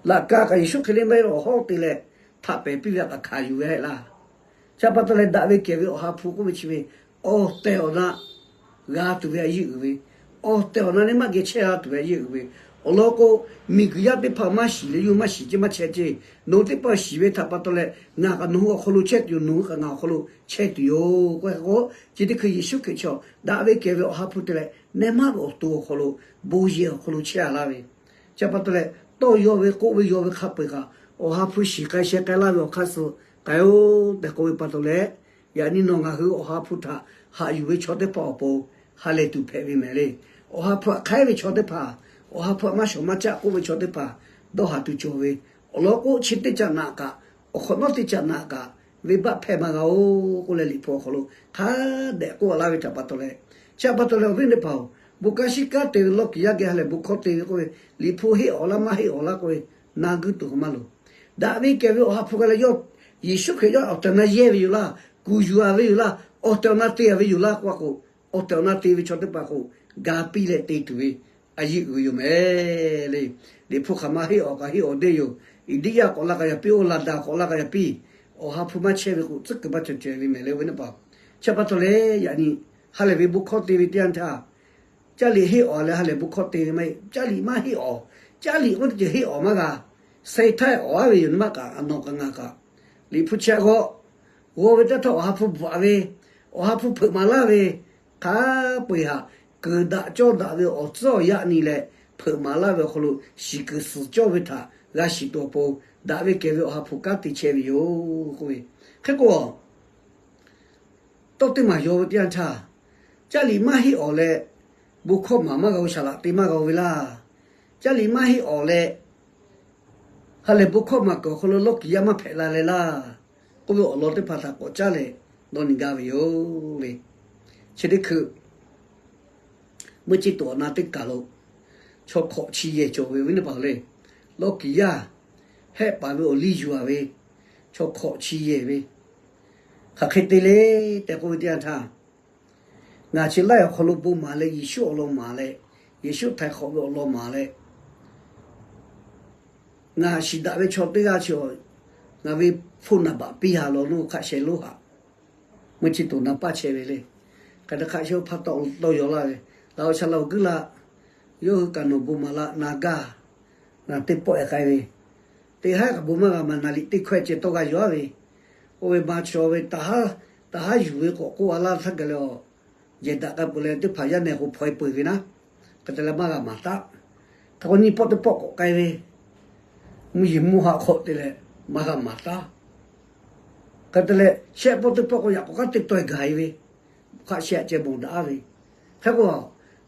laꞈ ka kaꞈ Yeˍsuˆ hk'e le maˇ heˆ, awˬ hawˉ te leh htaꞈ pehˍ piˇ ve htaꞈ kaꞈ hkanˍ yuˬ ve hehꞈ laˇ. Chi pa taw leh, daꞈ ve kehˬ ve Awˬ ha hpu k'oˆ ve chi ve, awˬ tehˬ awˬ na g'a tuˬ ve a yeˇ uiˍ ve, awˬ tehˬ awˬ na leh maˇ geh chehˇ g'a tuˬ ve a yeˇ uiˍ ve, awˬ lawn k'o, miˬguiˬ yaˇ teˇ hpaˍ maˇ shiˍ leh yawˇ hui maˇ shiˍ ceˇ maˇ chehˇ ceˇ. Nawˬ hui teˇ hpaˍ shiˍ ve htaꞈ pa taw leh, ngaˬ kaꞈ nawˬ hui awˬ hk'aw lo chehˇ tuˬ yoˬ, nawˬ hui kaꞈ ngaˬ awˬ hk'aw lo chehˇ tuˬ yoˬ k'oˆ k'o, chi teˇ hkui Yeˍsuˆ Hkriꞈ chaw daꞈ ve kehˬ ve Awˬ ha hpu te leh, neˇ maˇ ve awˬ to awˬ hk'aw lo bon yehˬ awˬ hk'aw lo chehˇ a laˇ ve, chi pa taw leh, tawˇ yaw ve k'oˆ ve yaw ve hk'a peu-eˬ kaꞈ, Awˬ ha hpu shiˍ k'ai sheh k'ai laˇ ve awˬ hk'aˇ suh k'ai-oˬ tehꞈ k'oˆ ve pa taw leh, yaꞈ nyi nawˬ ngaˬ hui Awˬ ha hpu htaꞈ haꞈ yuˬ ve chaw teˇ hpaˍ awˬ pon ha lehˬ tuˬ hpehꞈ ve mehˍ le. Awˬ ha hpu htaꞈ hk'aiˉ ve chaw teˇ hpaˍ, Awˬ ha hpu htaꞈ maˇ shawˍ maˇ caˆ k'oˆ ve chaw teˇ hpaˍ dawˇ haˍ tuˬ cawˬ ve, awˬ lawn k'o, chi teˇ caꞈ naꞈ kaꞈ, awˬ hk'awꞈ nawˉ teˇ caꞈ naꞈ kaꞈ, venˇbaˆ hpehˇ maˇ g'a-oˬ k'oˆ leh, Liꞈ hpu awˬ hk'aw lo hk'a dehꞈ k'oˆ a laˇ ve htaꞈ pa taw leh, chi pa taw leh awˬ viˉ teˇ hpaˍ-oˬ, bon kanˉ shiˉ kanˉ te ve lawˇ kiˬ yaˇ geh ha lehˬ bon hkawˇ te ve k'oˆ ve, Liꞈ hpu heˆ awˬ laˇ maˇ heˆ awˬ laˇ k'oˆ ve, na guˇ tuˬ hk'aˬ maˇ loˍ. Daꞈ ve kehˬ ve Awˬ ha hpu g'a leh yawˇ, Yeˍsuˆ Hkriꞈ yawˇ awˬ tehˬ awˬ na yehˇ ve yoˬ laˇ, kuˬ yuˬ-a ve yoˬ laˇ, awˬ tehˬ awˬ na te-a ve yoˬ laˇ k'oˆ a k'o, awˬ tehˬ awˬ na te ve chaw teˇ hpaˍ k'o, ga piˇ leh te tuˬ ve a yeˇ uiˍ ve yoˬ mehˍ le. Liꞈ hpu hk'aˬ ma heˆ awˬ kaꞈ heˆ awˬ deˇ yoˬ. Eˍdiˆyaˆ k'awꞈ la k'a yaꞈ piˇ-oˬ, Laˍdaˍ k'awꞈ la k'a yaꞈ piˇ. Awˬ ha hpu maˇ chehˇ ve k'o, tcuhˉ kuiˬ maˇ cawˬ caweh ve mehˍ le, awˬ viˉ teˇ hpaˍ. Chi pa taw leh, yaꞈ nyi ha lehˬ ve bon hkawˇ te ve teˇ yanˇ htaˇ, Caˇ liꞈ heˆ awˬ leh ha lehˬ bon hkawˇ te ve maˇ heˆ. Caˇ liꞈ maˇ heˆ awˬ, caˇ liꞈ k'oˆ teˇ ceuˬ heˆ awˬ maˇ g'a. Seh htaˇ awˬ aˉ ve yoˬ, nyi maˇ kaꞈ a nawˬ kaꞈ ngaˬ kaꞈ, Liꞈ hpu chi a g'aw g'aw ve teˇ htaˇ, Awˬ ha hpu bvuhꞈ ve, Awˬ ha hpu hpeuꞈ maˍ laˇ ve, hk'a peu-eˬ htaꞈ kuiˬ daꞈ cawˇ daꞈ ve awˬ tcuhˉ awˬ yaˇ nyi leh hpeuꞈ maˍ laˇ ve awˬ hk'aw lo shiˍ kuiˬ suhˍ cawˇ ve htaꞈ g'a shiˍ tuˬ awˬ pon, daꞈ ve kehˬ ve Awˬ ha hpu kanˉ te chehˇ ve yoˬ k'oˆ ve. Hk'e k'o, tawˇ teˇ maˬ yaw ve teˇ yanˇ htaˇ, caˇ liꞈ maˇ heˆ awˬ leh bon hkawˇ maˍ maˇ g'a-o, saˍ laꞈ te maˇ g'a-o ve laˇ. Caˇ liꞈ maˇ heˆ awˬ leh ha lehˬ bon hkawˇ maˍ kuiˬ awˬ hk'aw lo lawˇ kiˬ yaˇ maˇ hpehꞈ la leh laˇ k'oˆ ve awˬ lawn teˇ hpaˍ htaꞈ k'awꞈ caˉ leh dawˇ nyi gaˇ ve yoˬ le. Chi teˇ hkui meuˇ chi tuˬ awˬ na teˇ kaˬ lo chaw hkawꞈ chi yehˬ cawˬ ve, awˬ viˉ teˇ hpaˍ le. Lawˇ kiˬ yaˇ hehˆ paˍ ve awˬ liˇ yuˬ-a ve chaw hkawꞈ chi yehˬ ve, hk'aˬ hk'e te le tehꞈ k'oˆ ve teˇ yanˇ htaˇ, ngaˬ chi laiˉ awˬ hk'aw lo bon maˍ leh Yeˍsuˆ awˬ lawn maˍ leh, Yeˍsuˆ htaiˍ hk'awꞈ ve awˬ lawn maˍ leh, ngaˬ shiˍ daꞈ ve chaw teˇ g'aˇ chi awˬ, ngaˬ ve hpu naˍ baꞈ piˇ ha law nuˇ hk'aˆ sheh lonˉ haꞈ, meuˇ chi tuˬ na paˇ chehˇ ve le. Hk'e te hk'aˆ sheh hpa taw tawˇ yaw laˇ ve, laꞈ awˬ shaˍ laꞈ awˬ guiˇ la, yawˇ hui kaꞈ nawˬ bon maˍ la na gaˇ, ngaˬ teˇ pawˆ-e k'ai ve, teˇ haˉ kaꞈ bon maˇ g'a maˍ, naˍ liꞈ teˇ hkawehˇ ceh tawˇ g'a yaw-a ve, oˇ ve ma chaw ve taˍ haˉ yuˬ ve k'awꞈ k'oˆ-a laˇ htaˇ gaˬ leh, awˬ yehˬ daꞈ k'ai peuˬ leh teˇ hpaˍ yaˇ nehˬ k'o hpaw-e peuˬ ve naˉ, hk'e te leh maˇ g'a maˍ taˉ. Hk'e k'o nyiˇ pawˆ teˇ pawˆ k'awꞈ k'ai ve, mvuhˇ yeˬ mvuhˇ haˆ hk'awꞈ te leh maˇ g'a maˍ taˉ. Hk'e te leh shehˆ pawˆ teˇ pawˆ k'o yaꞈ k'awꞈ k'aˉ teˇ taweh gaˬ-e ve, hk'aˆ sheh ceh mawˬ daꞈ-a ve. Hk'e k'o,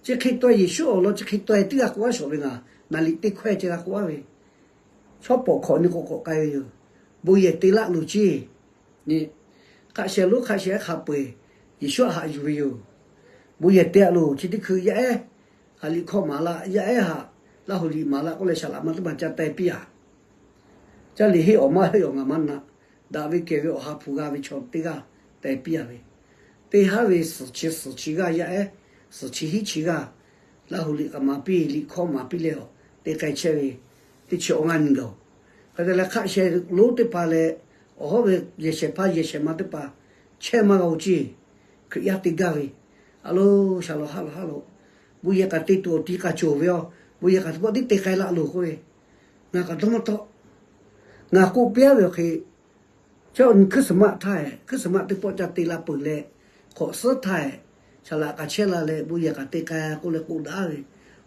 chi hk'e taweh Yeˍsuˆ awˬ lawn chi hk'e taweh tiˉ g'a k'oˆ-a shawˍ ve, ngaˬ naˍ liꞈ teˇ hkawehˇ ceh g'a k'oˆ-a ve, chaw pawˍ hkawꞈ nyi k'o k'awꞈ k'ai ve yoˬ. Bon yehˬ te laˆ loˬ ceˇ. Hk'aˆ sheh lonˉ hk'aˆ sheh hk'a peu-eˬ Yeˍsuˆ haꞈ yuˬ ve yoˬ. Bon yehˬ te-a loˬ, chi teˇ hkui yaˇ ehˉ haꞈ liꞈ hkawˇ maˍ la, yaˇ ehˉ haꞈ Laˇ huˍ liꞈ maˍ la k'oˆ leh, saˍ laꞈ ma teˇ maˬ ca teh piˇ-a. Caˇ liꞈ heˆ awˬ maˇ heˆ awˬ ngaˬ maˇ na. Daꞈ ve kehˬ ve Awˬ ha hpu g'a ve chaw teˇ g'aˇ teh piˇ-a ve, teˇ haˉ ve suhˍ chi suhˍ chi g'aˇ yaˇ ehˉ, suhˍ chi hiˉ chi g'aˇ Laˇ huˍ liꞈ k'aꞈ maˍ piˇ, liꞈ hkawˇ maˍ piˇ leh, awˬ te k'ai chehˇ ve teˇ chi awˬ ngaˇ nyi gaˬ-oˬ. Hk'e te leh hk'aˆ sheh lonˉ teˇ hpaˍ leh awˬ hawˉ ve yehˬ shehˍ hpaˇ yehˬ shehˍ ma teˇ hpaˍ chehˇ maˇ g'a-o ceˇ. Hkriꞈ yaˇ te gaˇ ve, a lo, shaˍ laꞈ haˉ laꞈ haˉ lo, bon yehˬ k'aꞈ te tuˬ awˬ ti k'aꞈ cawˬ ve, a, bon yehˬ k'aꞈ teˇ pawˆ tiˉ te k'ai laˆ loˬ k'oˆ ve, ngaˬ k'aꞈ dawˇ maˇ tawˆ. Ngaˬ k'oˆ piˇ-a ve awˬ hk'e, chaw nyi Christmas htaˇ, Christmas teˇ pawˆ ca te la peuˬ leh, hk'awꞈ suhˉ htaˇ, saˍ laꞈ k'aꞈ chehˇ la leh bon yehˬ k'aꞈ te k'ai k'oˆ leh k'oˆ daꞈ ve,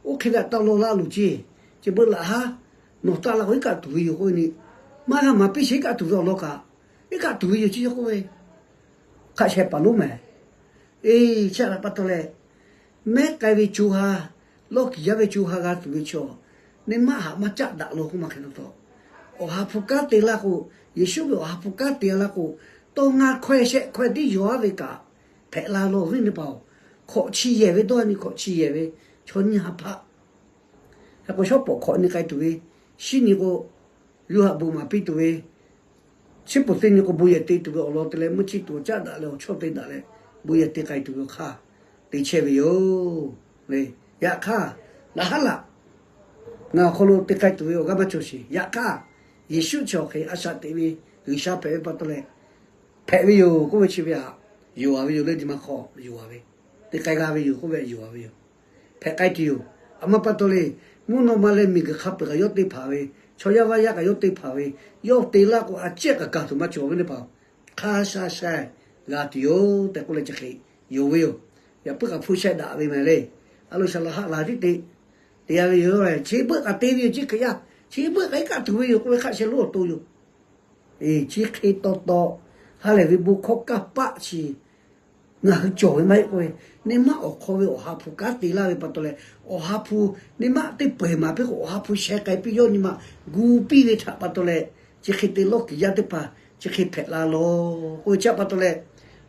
oˇ hk'e ve taˇ lawˇ laˇ loˬ ceˇ. Chi beuꞈ laꞈ haˉ nawˬ taˆ la k'o iˉ kaˆ tuˬ ve yoˬ k'oˆ ve ni, maˇ g'a maˍ piˇ sheˍ iˉ kaˆ tuˬ ve awˬ lawn kaꞈ, iˉ kaˆ tuˬ ve yoˬ ceˇ k'oˆ ve, hk'aˆ sheh paˍ lonˉ mehˍ. Eˬ, chi htaꞈ pa taw leh, mehˉ k'ai ve co ha, lawˇ kiˬ yaˇ ve co ha g'a tuˬ ve chaw, neˇ maˇ haꞈ maˇ caˆ daꞈ lo k'oˆ maˇ hk'e taw taw, Awˬ ha hpu kanˉ te laˇ k'o, Yeˍsuˆ ve Awˬ ha hpu kanˉ te laˇ k'o, tawˇ ngaˇ hkawehˇ shehˆ hkawehˇ tiˉ yaw aˉ ve kaꞈ hpehꞈ la lawˬ ve teˇ hpaˍ-oˬ. Hkawꞈ chi yehˬ ve dawˇ nyi hkawꞈ chi yehˬ ve chaw nyiˇ ha hpaˆ. Hk'e k'o, shawˉ pawˍ hkawꞈ nyi k'ai tuˬ ve, shinˉ nyi k'o, yawˇ haꞈ bon maˍ piˇ tuˬ ve, chi peuˬ teˇ nyi k'o bon yehˬ te tuˬ ve awˬ lawn te leh meuˇ chi tuˬ caˉ daꞈ leh awˬ chawˇ te daꞈ leh bon yehˬ te k'ai tuˬ ve awˬ hk'aˇ te chehˇ ve yoˬ. Yaꞈ hk'aˇ, laꞈ haˉ laꞈ ngaˬ awˬ hk'aw lo te k'ai tuˬ ve awˬ g'aˇ maˇ cawˬ sheˍ. Yaꞈ hk'aˇ, Yeˍsuˆ chi awˬ hk'e a shaꞈ teꞈ ve G'uiˬsha hpehꞈ ve pa taw leh, hpehꞈ ve yoˬ k'oˆ ve chi ve htaꞈ yonˍ a ve yoˬ le. Nyi ma hk'aw yonˍ a ve, te k'ai g'a ve yoˬ k'oˆ ve yonˍ a ve yoˬ. Hpehꞈ k'ai tuˬ yoˬ. A ma pa taw le, mvuhˇ naw ma leh miˬguiˬ hk'a peu-eˬ kaꞈ yawˇ te hpanˍ ve, chaw yaˇ vaˇ yaˇ kaꞈ yawˇ te hpanˍ ve, yawˇ te laˇ k'o a ciˉ kaꞈ kaˬ tuˬ maˇ cawˬ ve teˇ hpaˍ, hk'a sha sha g'a tuˬ yoˬ tehꞈ k'oˆ leh chi hk'e yonˍ ve yoˬ. Yaꞈ puiˉ kaꞈ hpu sheh daꞈ ve mehˍ le. A lo shaˍ laꞈ haˆ laˬ tiˉ te te g'a ve yoˬ. Chi beuˆ kaꞈ te ve yoˬ. Chi Hkriꞈ yaˇ chi beuˆ kaꞈ iˉ kaˆ tuˬ ve yoˬ k'oˆ ve hk'a sheh lonˉ awˬ to yoˬ. Chi hk'e taw taw, ha lehˬ ve bon hkawˇ kanˇ paˆ chi ngaˬ hui cawˬ ve maˇ heˆ k'oˆ ve, neˇ maˇ awˬ hk'aw ve Awˬ ha hpu kanˉ te laˇ ve pa taw leh, Awˬ ha hpu neˇ maˇ teˇ pawehˇ maˍ piˇ k'o, Awˬ ha hpu sheh k'ai piˇ yawˇ nyi ma gu piˇ ve htaꞈ pa taw leh, chi hk'e te lawˇ kiˬ yaˇ teˇ hpaˍ chi hk'e hpehꞈ la lawˬ k'oˆ ve chi pa taw leh,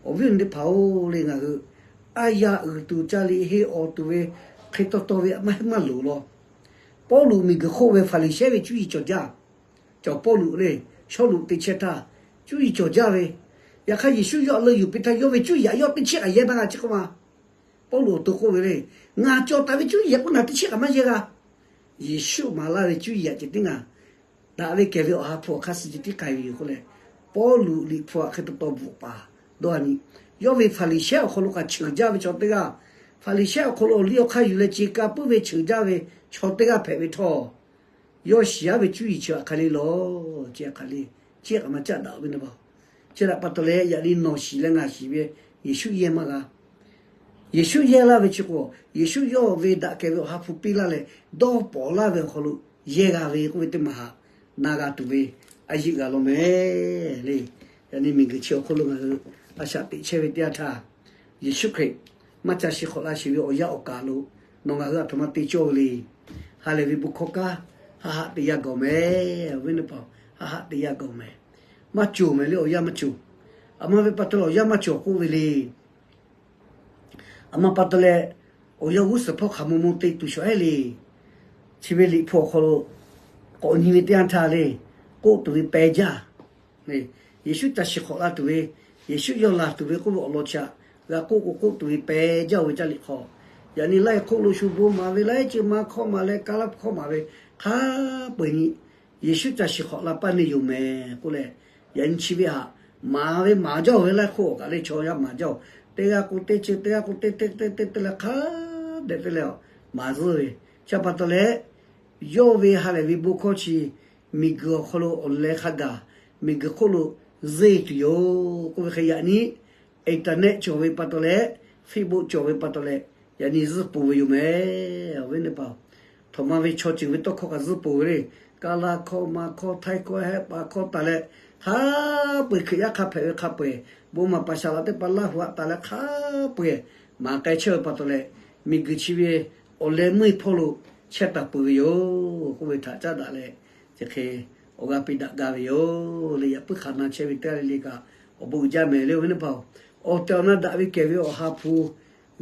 awˬ viˉ awˬ nyi teˇ hpaˍ-oˬ le, ngaˬ hui aˉ yaˇ uiˍ tuˬ ca liꞈ henˇ awˬ tuˬ ve hk'e taw taw ve maˇ heˆ maˇ loˍ law. Pawˇluꞈ miˬguiˬ hk'oˆ ve Hpaˍriˍsehˇ ve cuˇ yiˍ cawˬ jaˇ. Cawˬ Pawˇluꞈ le, Sawˉluꞈ te chehˇ htaˇ, cuˇ yiˍ cawˬ jaˇ ve. Yaꞈ hk'aˇ Yeˍsuˆ yawˇ leuˆ yuˬ piˇ htaˇ yawˇ ve cuˇ yiˍ htaꞈ yawˇ teˇ chiˉ kaꞈ yehˇ maˇ g'a chi k'oˆ ma. Pawˇluꞈ awˬ to k'oˆ ve le, ngaˬ cawˬ taˍ ve cuˇ yiˍ k'oˆ naˬ teˇ chiˉ kaꞈ maˇ yehˇ g'a. Yeˍsuˆ maˍ laˇ ve cuˇ yiˍ htaꞈ ceh tiˉ ngaˬ daꞈ ve kehˬ ve Awˬ ha hpu awˬ hk'aˇ suh ceh tiˉ k'ai ve yoˬ k'oˆ leh, Pawˇluꞈ liꞈ hpu htaꞈ hk'e taw taw bvuhꞈ paˍ dawˇ a nyi. Yawˇ ve Hpaˍriˍsehˇ awˬ hk'aw lo kaꞈ cheuˬ jaˇ ve chaw teˇ g'aˇ, Hpaˍriˍsehˇ awˬ hk'aw lo awˬ liˇ awˬ hk'aˇ yuˬ leh ce ka puiˉ ve cheuˬ jaˇ ve chaw teˇ g'aˇ hpehꞈ ve htawˇ, yawˇ shiˍ aˉ ve cuˇ yiˍ chi htaꞈ hk'aˬ le lawˬ ce hk'aˬ le, chi hk'aˬ ma caˆ daꞈ ve na ba. Chi htaꞈ pa taw leh yaꞈ nyi nawˬ shiˍ leh ngaˬ shiˍ ve Yeˍsuˆ yehˇ maˇ g'a. Yeˍsuˆ yehˇ laˇ ve chi k'o, Yeˍsuˆ yawˇ ve daꞈ kehˬ ve Awˬ ha hpu piˇ laˇ leh dawˇ pawˍ laˇ ve awˬ hk'aw lo yehˇ g'a ve k'oˆ ve teˇ maˬ htaꞈ na g'a tuˬ ve a yeꞈ g'a law mehˍ le. Yaꞈ nyi miˬguiˬ chi awˬ hk'aw lo ngaˬ hui a shaꞈ teꞈ chehˇ ve teˇ yanˇ htaˇ, Yeˍsuˆ Hkriꞈ maˇ ca shiˍ hk'awꞈ la sheˍ ve awˬ yanˇ awˬ kaˬ lo nawˬ ngaˬ hui a htoꞈ ma te cawˇ ve le. Ha lehˬ ve bon hkawˇ kanˉ haˆ haˆ te yaˇ gawˬ mehˍ. Awˬ viˉ teˇ hpaˍ, haˆ haˆ te yaˇ gawˬ mehˍ. Maˇ cawˬ mehˍ le, awˬ yanˇ maˇ cawˬ. A ma ve pa taw leh awˬ yanˇ maˇ cawˬ k'oˆ ve le. A ma pa taw leh, awˬ yanˇ g'uˇ suhˍ hpawˇ hk'aˬ mvuh mvuh te tuˬ shawˍ ehˉ le. Chi ve liꞈ hpu awˬ hk'aw lo k'awꞈ nyi ve teˇ yanˇ htaˇ le, k'oˆ tuˬ ve peh jaˇ. Yeˍsuˆ ca shiˍ hk'awꞈ la tuˬ ve, Yeˍsuˆ yawˇ laˬ tuˬ ve k'oˆ ve awˬ lawn chi htaꞈ g'a k'oˆ k'o, k'oˆ tuˬ ve peh jaˇ-oˬ ve caˇ liꞈ hk'aw. Yaꞈ nyi laiˇ hk'oˆ lo shu bon maˍ ve, laiˉ ceuˬ ma hkawˇ maˍ leh, ka laˇ hkawˇ maˍ ve hk'a peu-eˬ nyi, Yeˍsuˆ ca shiˍ hk'awꞈ la paˇ neˇ yoˬ mehˍ k'oˆ leh, yaꞈ nyi chi ve htaꞈ maˍ ve maˍ jaˇ-oˬ ve laiˇ hk'oˆ awˬ kaꞈ le chaw yaˇ maˍ jaˇ-oˬ. Teˇ g'aˇ k'o teˇ ceuˬ, teˇ g'aˇ k'o teˇ teˇ teˇ teˇ teˇ leh hk'a dehꞈ teˇ leh maˍ zuhˇ ve. Chi pa taw leh, yawˇ ve ha lehˬ ve bon hkawˇ chi miˬguiˬ awˬ hk'aw lo awˬ leh hk'a gaˬ, miˬguiˬ hk'oˆ lo zeˇ tuˬ yoˬ k'oˆ ve hk'e yaꞈ nyi internet cawˬ ve pa taw leh, Facebook cawˬ ve pa taw leh, yaꞈ nyi zuhˇ poˬ ve yoˬ mehˍ. Awˬ viˉ teˇ hpaˍ, htoꞈ ma ve chaw ceuˬ ve tawˇ hkawˇ kaꞈ zuhˇ poˬ ve le. Ka laˇ hkawˇ ma hkawˇ, htaiˇ hkawˇ, hehˆ paˍ hkawˇ taˍ leh, hk'a peu-eˬ Hkriꞈ yaˇ hk'a hpehꞈ ve hk'a peu-eˬ, bon maˍ paˍ shaˍ laꞈ teˇ hpaˍ laˇ hu haꞈ taˍ leh hk'a peu-eˬ maˍ k'ai chehˇ ve pa taw leh, miˬguiˬ chi ve awˬ leh meuˇ hpawˇ lo chehˇ taˍ peuˬ ve yoˬ k'oˆ ve htaꞈ caˉ daꞈ leh, chi hk'e awˬ g'aˇ piˇ daꞈ gaˇ ve yoˬ le. Yaꞈ puiˉ hk'aˬ na chehˇ ve teˇ g'aˇ le le kaꞈ, awˬ bon uiˍ jaˇ mehˍ le. Awˬ viˉ teˇ hpaˍ-oˬ, awˬ tehˬ awˬ na daꞈ ve kehˬ ve Awˬ ha hpu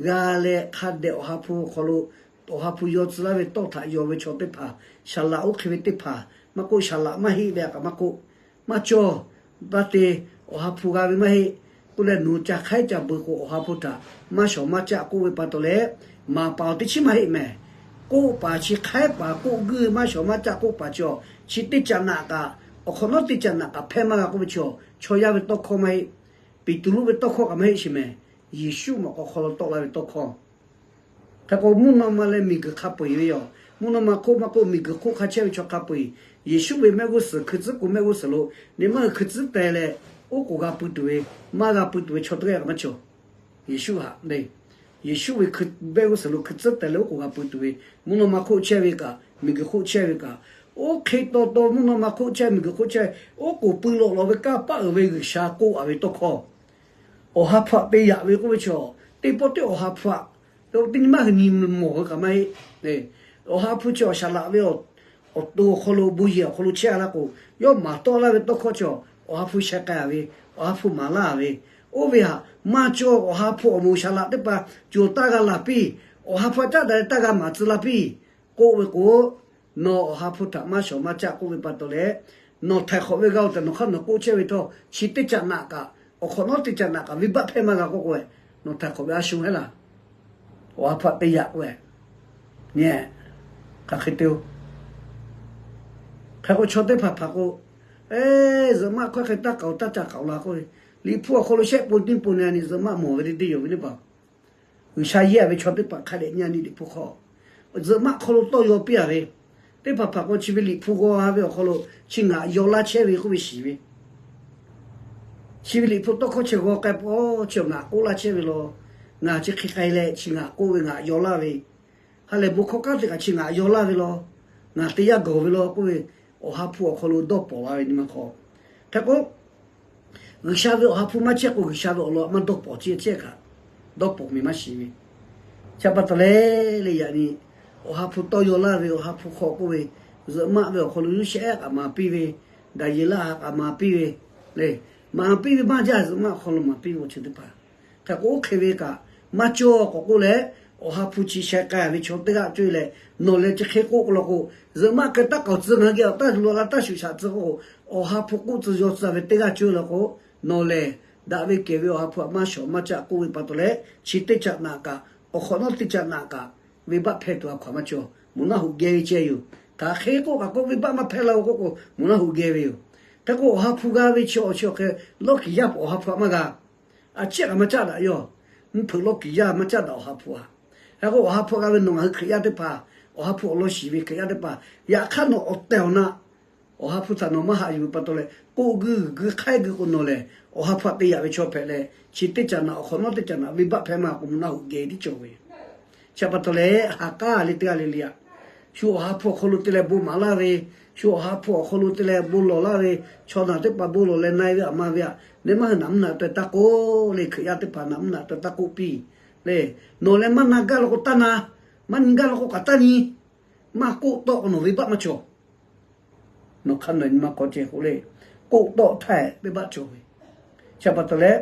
g'a leh hk'a dehꞈ Awˬ ha hpu awˬ hk'aw lo, Awˬ ha hpu yaw tcuh laˇ ve tawˇ htaꞈ yaw ve chaw teˇ hpaˍ, saˍ laꞈ oˇ hk'e ve teˇ hpaˍ, maˇ k'oˆ saˍ laꞈ maˇ heˆ ve a kaꞈ maˇ k'oˆ, maˇ cawˇ, taˇ te, Awˬ ha hpu g'a ve maˇ heˆ k'oˆ leh nawˬ ca hk'aiˉ ca beuꞈ k'o, Awˬ ha hpu htaꞈ maˇ shawˍ maˇ caˆ k'oˆ ve pa taw leh, maˍ paˍ awˬ teˇ chiˉ maˇ heˆ mehˍ. K'oˆ paˍ chi hk'aiˉ paˍ k'oˆ guiˇ maˇ shawˍ maˇ caˆ k'oˆ paˍ chi-a, chi teˇ caꞈ naꞈ kaꞈ, awˬ hk'awꞈ nawˉ teˇ caꞈ naꞈ kaꞈ hpehˇ maˇ g'a k'oˆ ve chi-a, chaw yaˇ ve tawˇ hkawˇ maˇ heˆ. Peˍtruˆ ve tawˇ hkawˇ kaꞈ maˇ heˆ sheˍ mehˍ. Yeˍsuˆ maꞈ k'aw hk'aw lo tawˆ la ve tawˇ hkawˇ. Hk'e k'o, mvuhˇ naw ma leh miˬguiˬ hk'a peu-eˬ ve yoˬ. Mvuhˇ naw ma hk'oˆ maˇ k'oˆ, miˬguiˬ hk'oˆ hk'a chehˇ ve chaw hk'a peu-eˬ, Yeˍsuˆ ve mehˆ g'uˇ suhˍ, hkui tcuhˉ kuˬ mehˆ g'uˇ suhˍ lo, neˇ maˇ hui hkui tcuhˉ teh leh, oˉ k'oˍ g'a pui tuˬ ve, maˇ g'a pui tuˬ ve chaw teˇ g'aˇ kaꞈ maˇ cawˬ. Yeˍsuˆ htaꞈ le, Yeˍsuˆ ve hkui mehˆ g'uˇ suhˍ lo hkui tcuhˉ teh leh oˉ k'oˍ g'a pui tuˬ ve, mvuhˇ naw ma hk'oˆ chehˇ ve kaꞈ, miˬguiˬ hk'oˆ chehˇ ve kaꞈ, oˇ hk'e taw taw mvuhˇ naw ma hk'oˆ chehˇ, miˬguiˬ hk'oˆ chehˇ, oˉ k'oˍ pui lawꞈ lawꞈ ve kanˇ paˆ uiˍ ve G'uiˬsha k'oˆ a ve tawˇ hkawˇ, Awˬ ha hpu htaꞈ te yaꞈ ve k'oˆ ve chaw, teˇ pawˆ teˇ Awˬ ha hpu htaꞈ, teˇ nyi maˇ hui nyi mawˬ ve kaꞈ maˇ heˆ. Awˬ ha hpu chi awˬ shaˍ laꞈ ve awˬ awˬ to awˬ hk'aw lo bon yehˬ awˬ hk'aw lo chehˇ a laˇ k'o, yawˇ maˍ tawˆ laˇ ve tawˇ hkawˇ chi awˬ ha hpu sheh k'ai ve, awˬ ha hpu maˍ laˇ ve, oˇ ve htaꞈ maˇ cawˇ awˬ ha hpu awˬ moˍ saˍ laꞈ teˇ hpaˍ cawˬ taˇ g'a laˬ piˇ, awˬ ha hpu htaꞈ caˉ daꞈ leh taˇ g'a maˍ tcuh laˇ piˇ k'oˆ ve k'o, nawˬ awˬ ha hpu htaꞈ maˇ shawˍ maˇ caˆ k'oˆ ve pa taw leh, nawˬ htaiˍ hk'awꞈ ve g'a-oˬ tehꞈ nawˬ hk'aˇ nawˬ k'oˆ chehˇ ve htawˇ, chi teˇ caꞈ naꞈ kaꞈ, awˬ hk'awꞈ nawˉ teˇ caꞈ naꞈ kaꞈ venˇbaˆ hpehˇ maˇ g'a k'oˆ k'o, nawˬ htaiˍ hk'awꞈ ve a shu heˆ laˇ. Awˬ ha hpu htaꞈ te yaꞈ k'oˆ ve, nyi, hk'aˬ hk'e te-o. Hk'e k'o chaw teˇ hpaˍ hpaˍ k'o, eˬ, zuhꞈ maˆ hkawˇ hk'e taˇ k'aoˍ taˇ caˇ k'aoˍ la k'oˆ ve, Liꞈ hpu awˬ hk'aw lo shehˆ pon tiˇ pon nyi zuhꞈ maˆ mawˬ ve teˇ deˇ yoˬ ve teˇ hpaˍ. G'uiˬsha yehˇ ve chaw teˇ hpaˍ hk'a dehꞈ nyi a nyi Liꞈ hpu hk'aw, zuhꞈ maˆ hk'aw lo tawˇ yaw piˇ a ve, teˇ hpaˍ hpaˍ k'o chi ve Liꞈ hpu g'aw ha ve awˬ hk'aw lo chi ngaˬ yaw laˇ chehˇ ve k'oˆ ve shiˍ ve, chi ve Liꞈ hpu tawˇ hkawˇ chi g'aw k'ai pawˬ chi ngaˬ k'oˆ laˇ chehˇ ve law, ngaˬ chi hk'e k'ai leh chi ngaˬ k'oˆ ve ngaˬ yaw laˇ ve, ha lehˬ bon hkawˇ kanˉ teˇ kaꞈ chi ngaˬ yaw laˇ ve law, ngaˬ te yaˇ gawˬ ve law k'oˆ ve, awˬ ha hpu awˬ hk'aw lo dawˇ pawˍ la ve nyi ma hk'aw. Hk'e k'o, G'uiˬsha ve awˬ ha hpu maˇ chehˇ k'o, G'uiˬsha ve awˬ lawn maˇ dawˇ pawˍ ceˇ chehˇ kaꞈ, dawˇ pawˍ miˬ maˇ shiˍ ve. Chi pa taw leh, leh yaꞈ nyi awˬ ha hpu tawˇ yaw laˇ ve awˬ ha hpu hk'aw k'oˆ ve, zuhꞈ maˆ ve awˬ hk'aw lo Yoˇsehꞈ kaꞈ maˍ piˇ ve, Daˍyeˍlaˆ kaꞈ maˍ piˇ ve, leh maˍ piˇ ve maˇ jaˇ, zuhꞈ maˆ awˬ hk'aw lo maˍ piˇ ve awˬ ceuˬ teˇ hpaˍ. Hk'e k'o oˇ hk'e ve kaꞈ maˇ cawˇ k'awꞈ k'oˆ leh, awˬ ha hpu chi sheh k'ai ve chaw teˇ g'aˇ cawˇ leh, nawˬ lehˬ chi hk'e k'oˆ law k'o, zuhꞈ maˆ hk'e taˇ k'aoˍ tcuh ngaˬ hui geh awˬ taˇ luˬ la taˇ shuˍ shaꞈ tcuh k'o, awˬ ha hpu k'oˆ tcuh yaw tcuh ve teˇ g'aˇ cawˇ law k'o, nawˬ lehˬ daꞈ ve kehˬ ve awˬ ha hpu htaꞈ maˇ shawˍ maˇ caˆ k'oˆ ve pa taw leh, chi teˇ caꞈ naꞈ kaꞈ, awˬ hk'awꞈ nawˉ teˇ caꞈ naꞈ kaꞈ, venˇbaˆ hpehˇ tuˬ a hkaw-anˬ maˇ cawˬ, moˍ naˆ hoꞈ geh ve ceh yoˬ. Hk'aˬ hk'e k'oˆ kaꞈ k'oˆ, venˇbaˆ maˇ hpehˇ laˇ-o k'oˆ k'o, moˍ naˆ hoꞈ geh ve yoˬ. Hk'e k'o, awˬ ha hpu g'a ve chi awˬ chi awˬ hk'e, lawˇ kiˍ yaˇ awˬ ha hpu htaꞈ maˇ g'a. A ciˉ kaꞈ maˇ caˆ daꞈ yoˬ. Mvuhˇ hpeuꞈ lawˇ kiˍ yaˇ maˇ caˆ daꞈ awˬ ha hpu a. Hk'e k'o, awˬ ha hpu g'a ve nawˬ ngaˬ hui Hkriꞈ yaˇ teˇ hpaˍ, awˬ ha hpu awˬ lawn shiˍ ve Hkriꞈ yaˇ teˇ hpaˍ, yaꞈ hk'aˇ nawˬ awˬ tehˬ awˬ na awˬ ha hpu htaꞈ nawˬ maˇ haꞈ yuˬ ve pa taw leh, k'oˆ guiˇ g'uiˬ guiˇ hk'aiˉ guiˇ k'o nawˬ lehˬ, awˬ ha hpu htaꞈ te yaꞈ ve chaw hpehꞈ leh, chi teˇ caꞈ naꞈ awˬ hk'awꞈ nawˉ teˇ caꞈ naꞈ venˇbaˆ hpehˇ maˇ k'o, moˍ naˆ hoꞈ geh tiˉ cawˬ ve. Chi pa taw leh, ha k'aˉ le teˇ g'aˇ le le aꞈ, shu awˬ ha hpu awˬ hk'aw lo te leh bon maˍ laˇ ve, shu awˬ ha hpu awˬ hk'aw lo te leh bon lawˬ laˇ ve, chaw naˬ teˇ hpaˍ bon lawˬ leh na-e ve aˬ ma ve aꞈ, neh maˇ hui naꞈ mvuhˇ naꞈ taweh taˇ k'oˆ le. Hkriꞈ yaˇ teˇ hpaˍ naꞈ mvuhˇ naꞈ taweh taˇ k'oˆ piˇ le. Nawˬ leh maˇ na gaˇ law k'o taˇ na, maˇ nyi gaˇ law k'o kaꞈ taˇ nyi. Maˇ k'oˆ tawˆ k'o nawˬ venˇbaˆ maˇ cawˬ. Nawˬ hk'aˇ nawˬ nyi ma hk'aw ceh k'o le, k'oˆ tawˆ htaˇ venˇbaˆ cawˬ ve. Chi pa taw leh,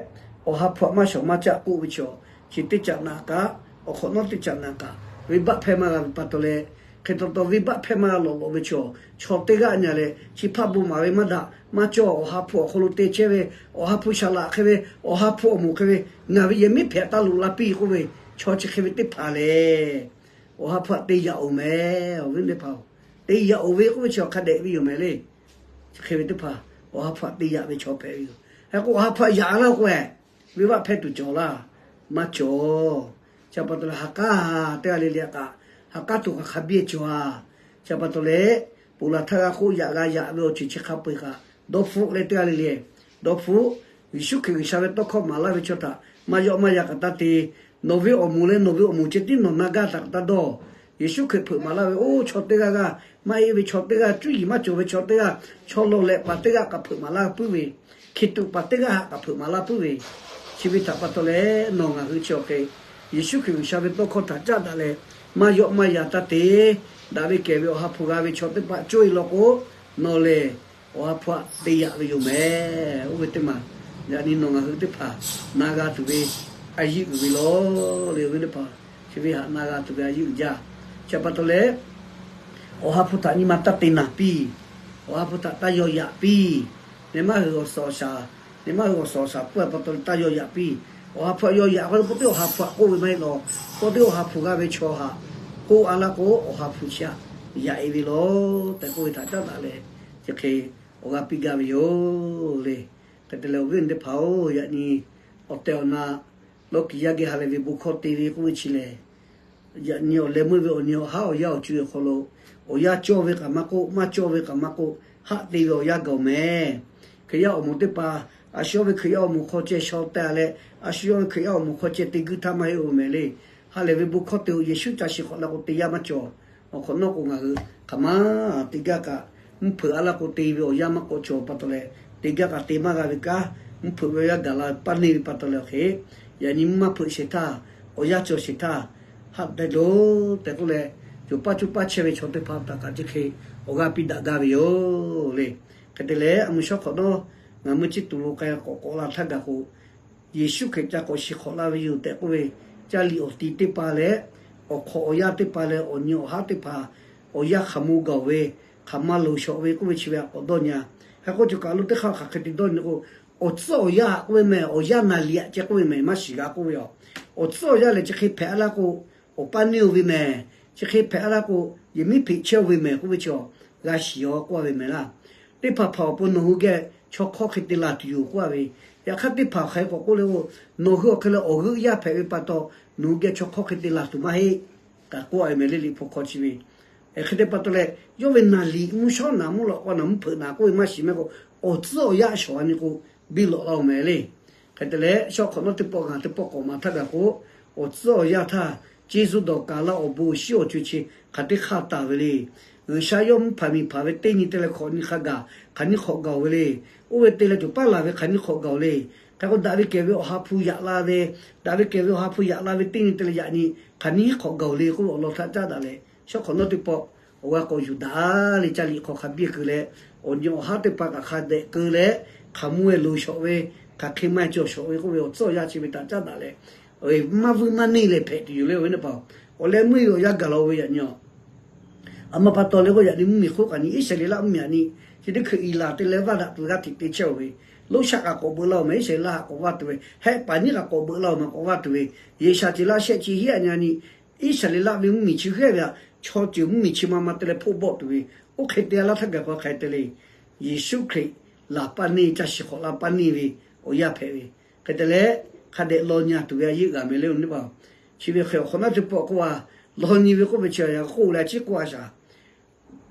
awˬ ha hpu htaꞈ maˇ shawˍ maˇ caˆ k'oˆ ve chaw, chi teˇ caꞈ naꞈ kaꞈ, awˬ hk'awꞈ nawˉ teˇ caꞈ naꞈ kaꞈ, venˇbaˆ hpehˇ maˇ g'a ve pa taw leh, hk'e taw taw venˇbaˆ hpehˇ maˇ g'a lawꞈ lawꞈ ve chaw, chaw teˇ g'aˇ nyi leh chi hpaˇ bon maˍ ve maˇ daꞈ maˇ cawˇ, awˬ ha hpu awˬ hk'aw lo te chehˇ ve, awˬ ha hpu shaˍ laꞈ hk'e ve, awˬ ha hpu awˬ moˍ hk'e ve, ngaˬ ve yehˬ miˉ hpehꞈ taˇ loꞈ la piˇ k'oˆ ve, chaw chi hk'e ve teˇ hpaˍ lehˬ, awˬ ha hpu htaꞈ te yaꞈ-oˬ mehˍ. Awˬ viˉ teˇ hpaˍ-oˬ, te yaꞈ-oˬ ve k'oˆ ve chi awˬ hk'a dehꞈ ve yoˬ mehˍ le. Chi hk'e ve teˇ hpaˍ, awˬ ha hpu htaꞈ te yaꞈ ve chaw hpehꞈ ve yoˬ. Hk'e k'o, awˬ ha hpu htaꞈ yaꞈ laˇ k'o, venˇbaˆ hpehˇ tuˬ cawˬ laˇ, maˇ cawˬ. Chi pa taw leh, ha k'aˉ teˇ g'aˇ le le aꞈ kaꞈ, ha k'aˉ tuˬ kaꞈ hk'a biˇ cawˬ a. Chi pa taw leh, ponˬ laˬ htaˇ g'a k'oˆ yaꞈ g'a yaꞈ ve awˬ ceuˬ chi hk'a peu-eˬ kaꞈ, dawˇ hpfuhˆ leh teˇ g'aˇ le le, dawˇ hpfuhˆ. Yeˍsuˆ Hkriꞈ G'uiˬsha ve tawˇ hkawˇ maˍ laˇ ve chaw htaꞈ maˇ yawˆ maˇ yan kaꞈ taˇ te. Nawˬ ve awˬ moˍ leh nawˬ ve awˬ moˍ ceh tiˉ nawˬ na gaˇ htaꞈ kaꞈ taˇ dawˇ. Yeˍsuˆ Hkriꞈ hpeuꞈ maˍ laˇ ve, oˇ chaw teˇ g'aˇ g'aˇ, maˇ heˆ ve chaw teˇ g'aˇ, cuˇ yiˍ maˇ cawˬ ve chaw teˇ g'aˇ, chaw lawˬ lehꞈ paˍ teˇ g'aˇ kaꞈ hpeuꞈ maˍ laˇ puiˉ ve, hkiˬ tuꞈ paˍ teˇ g'aˇ htaꞈ kaꞈ hpeuꞈ maˍ laˇ puiˉ ve, chi ve htaꞈ pa taw leh nawˬ ngaˬ hui chi awˬ hk'e, Yeˍsuˆ Hkriꞈ G'uiˬsha ve tawˇ hkawˇ htaꞈ caˉ daꞈ leh, maˇ yawˆ maˇ yan taˇ te. Daꞈ ve kehˬ ve awˬ ha hpu g'a ve chaw teˇ hpaˍ cawˇ-e law k'o, nawˬ lehˬ awˬ ha hpu htaꞈ te yaꞈ ve yoˬ mehˍ. Oˇ ve teˇ maˬ, yaꞈ nyi nawˬ ngaˬ hui teˇ hpaˍ na g'a tuˬ ve a yiˇ uiˍ ve law le. Oˇ ve teˇ hpaˍ, chi ve htaꞈ na g'a tuˬ ve a yiˇ uiˍ jaˇ. Chi pa taw leh, awˬ ha hpu htaꞈ nyi ma taˇ te naˬ piˇ. Awˬ ha hpu htaꞈ taˇ yaw yaꞈ piˇ. Neh maˇ hui awˬ suhˍ awˬ shaˍ, neh maˇ hui awˬ suhˍ awˬ shaˍ pawehˇ pa taw leh taˇ yaw yaꞈ piˇ. Awˬ ha hpu htaꞈ yaw yaꞈ k'o, k'oˆ teˇ awˬ ha hpu htaꞈ k'oˆ ve maˇ heˆ law. K'oˆ teˇ awˬ ha hpu g'a ve chaw htaꞈ k'oˆ a laˇ k'o, awˬ ha hpu chi htaꞈ yaꞈ-e ve law tehꞈ k'oˆ ve htaꞈ caˉ daꞈ leh, chi hk'e awˬ g'a piˇ gaˇ ve yoˬ le. Hk'e te leh awˬ viˉ awˬ nyi teˇ hpaˍ-oˬ, yaꞈ nyi awˬ tehˬ awˬ na lawˇ kiˍ yaˇ geh ha lehˬ ve bon hkawˇ te ve k'oˆ ve chi lehˬ, yaꞈ nyi awˬ leh meuˇ ve awˬ nyi awˬ haˉ awˬ yanˇ awˬ co-e awˬ hk'aw lo, awˬ yanˇ cawˇ ve kaꞈ maˇ k'oˆ, maˇ cawˇ ve kaꞈ maˇ k'oˆ, haˆ te ve awˬ yanˇ gaˬ-oˬ mehˍ. Hkriꞈ yaˇ awˬ moˍ teˇ hpaˍ, a shu yawˇ ve Hkriꞈ yaˇ awˬ moˍ hk'aw ceh shaw teh leh, a shu yawˇ ve Hkriꞈ yaˇ awˬ moˍ hk'aw ceh te guiˇ htaˇ maˇ heˆ-oˬ mehˍ le. Ha lehˬ ve bon hkawˇ te-o, Yeˍsuˆ ca shiˍ hk'awꞈ la k'o te yanˇ maˇ cawˬ. Awˬ hk'awꞈ nawˉ k'o ngaˬ hui hk'aˬ ma te gaˇ kaꞈ, mvuhˇ hpeuꞈ a laˇ k'o te ve awˬ yanˇ maˇ k'awꞈ cawˬ pa taw leh, te gaˇ kaꞈ te maˇ g'a ve kanˉ, mvuhˇ hpeuꞈ ve awˬ yanˇ gaˬ la paˇ neˇ ve pa taw leh awˬ hk'e, yaꞈ nyi mvuhˇ maˇ hpeuꞈ shehˍ htaˇ, awˬ yanˇ cawˬ shehˍ htaˇ, haˆ te loˬ tehꞈ k'oˆ leh, yonˍ paˇ cuˇ paˇ chehˇ ve chaw teˇ hpaˍ htaꞈ kaꞈ chi hk'e awˬ g'aˇ piˇ daꞈ gaˇ ve yoˬ le. Hk'e te leh, a mui shawˉ hk'awꞈ nawˉ ngaˬ mui chi tuˬ lo k'ai k'awꞈ k'awꞈ la htaˇ gaˬ k'o, Yeˍsuˆ Hkriꞈ ca k'awꞈ shiˍ hk'awꞈ la ve yoˬ tehꞈ k'oˆ ve, caˇ liꞈ awˬ ti teˇ hpaˍ leh, awˬ hk'awꞈ awˬ yanˇ teˇ hpaˍ leh awˬ nyi awˬ haˉ teˇ hpaˍ awˬ yanˇ hk'aˬ mo gaˬ-oˬ ve, hk'aˬ ma loˍ shawˍ ve k'oˆ ve chi ve htaꞈ k'awꞈ dawˇ nyi-a. Hk'e k'o, cawˬ kaˬ lo teˇ hk'aˇ hk'aˬ hk'e te dawˇ nyi k'o, awˬ tcuhˉ awˬ yanˇ k'oˆ ve mehˍ, awˬ yanˇ naˍ liꞈ aꞈ ceh k'oˆ ve mehˍ, maˇ shiˍ g'a k'oˆ ve yoˬ. Awˬ tcuhˉ awˬ yanˇ lehˬ chi hk'e hpehꞈ laˇ k'o, awˬ paˇ neˇ-oˬ ve mehˍ, chi hk'e hpehꞈ laˇ k'o, yehˬ miˉ hpeꞈ chehˇ-oˬ ve mehˍ k'oˆ ve chi, g'a shiˍ-aˬ k'oˆ-a ve mehˍ laˇ. Teˇ hpaˍ hpaˍ awˬ pon nawˬ hui geh chaw hk'awˇ hk'e te laˬ tuˬ yoˬ k'oˆ-a ve. Yaꞈ hk'aˇ teˇ hpaˍ hk'aˬ hk'e k'awꞈ k'oˆ le k'o, nawˬ hui awˬ hk'e leh awˬ g'euˆ yaˇ hpehꞈ ve pa taw, nawˬ hui geh chaw hk'awˇ hk'e te laˬ tuˬ maˇ heˆ, kaꞈ k'oˆ-a ve mehˍ le, Liꞈ hpu hk'aw chi ve. Hk'e te pa taw leh, yawˇ ve naˍ liꞈ mvuhˇ shawˉ naˍ mvuhˇ lawꞈ k'o naˍ mvuhˇ hpeuꞈ naˍ k'oˆ ve maˇ shiˍ mehˍ k'o, awˬ tcuhˉ awˬ yanˇ shawˍ-a nyi k'o, biˇ lawꞈ laˇ-oˬ mehˍ le. Hk'e te leh, shawˉ hk'awꞈ nawˉ teˇ pawˆ ngaˬ teˇ pawˆ k'awꞈ maˍ htaˇ gaˬ k'o, awˬ tcuhˉ awˬ yanˇ htaˇ, ceˇ zuˇ dawˬ kaˬ laˇ awˬ bon awˬ shinˉ awˬ co chi hk'aˬ teˇ hk'aˇ taˍ ve le. G'uiˬsha yawˇ mvuhˇ hpaˍ miˬ hpaˍ ve teˇ nyi te leh hk'awꞈ nyi hk'a gaˬ hk'aˬ nyiˇ hk'awꞈ gaˬ-oˬ ve le. Oˇ ve te leh cawˬ paˉ laˬ ve hk'aˬ nyiˇ hk'awꞈ gaˬ-oˬ le. Hk'e k'o, daꞈ ve kehˬ ve awˬ ha hpu yaꞈ la ve, daꞈ ve kehˬ ve awˬ ha hpu yaꞈ la ve teˇ nyi te leh yaꞈ nyi hk'aˬ nyiˇ hk'awꞈ gaˬ-oˬ le k'oˆ ve awˬ lawn htaꞈ caˉ daꞈ leh, shawˉ hk'awꞈ nawˉ teˇ pawˆ awˬ g'aˇ k'awꞈ yuˬ daꞈ le. Caˇ liꞈ hk'aw hk'a biˇ keu leh, awˬ nyi awˬ haˉ teˇ hpaˍ kaꞈ hk'a dehꞈ keu leh, hk'aˬ mvuh-e loˍ shawˍ ve, hk'aˬ hk'e maˇ cawˬ shawˍ ve k'oˆ ve awˬ tcuhˉ awˬ yanˇ chi ve htaꞈ caˉ daꞈ leh, maˇ vuiˇ maˇ neˇ leh hpehꞈ tuˬ yoˬ le, awˬ viˉ teˇ hpaˍ-oˬ. Awˬ leh meuˇ ve awˬ yanˇ gaˬ la-o ve yaꞈ nyi-a. A ma pa taw le k'o, yaꞈ nyi mvuhˇmiˬ hk'oˆ kaꞈ nyi Iˉsaˍreˍlaˆ mvuhˇmiˬ aꞈ nyi, chi teˇ hkui Eˍlaˍ te leh vaˇ daꞈ tuˬ g'aˇ hteꞈ te chehˇ-oˬ ve, Loˇshaˆ kaꞈ k'awꞈ beuꞈ laˇ-oˬ mehˍ, Iˉsaˍreˍlaˆ kaꞈ k'awꞈ vaˇ tuˬ ve, Hehˆpaˍ nyiˉ kaꞈ k'awꞈ beuꞈ laˇ-oˬ mehˍ, k'awꞈ vaˇ tuˬ ve, Yeˍsaˍceˍlaˆ shehˆ chi hiˉ aꞈ nyi-a nyi, Iˉsaˍreˍlaˆ ve mvuhˇmiˬ chi g'ehˇ ve htaꞈ chaw ceuˬ mvuhˇmiˬ chi ma ma te leh hpoˆ bawˆ tuˬ ve, oˇ hk'e te-a laˇ htaˇ gaˬ k'o hk'aˬ hk'e te le. Yeˍsuˆ Hkriꞈ laˬ paˇ neˇ, caˇ shiˍ hk'awꞈ la paˇ neˇ ve awˬ yanˇ hpehꞈ ve, hk'e te leh, hk'a dehꞈ law nyi-a tuˬ ve a yeˇ g'aꞈ mehˍ le, awˬ viˉ teˇ hpaˍ-oˬ. Chi ve hk'e awˬ hk'awꞈ nawˉ teˇ pawˆ k'oˆ-a, law nyi ve k'oˆ ve chi a k'oˆ leh a ciˉ k'oˆ-a shaˍ.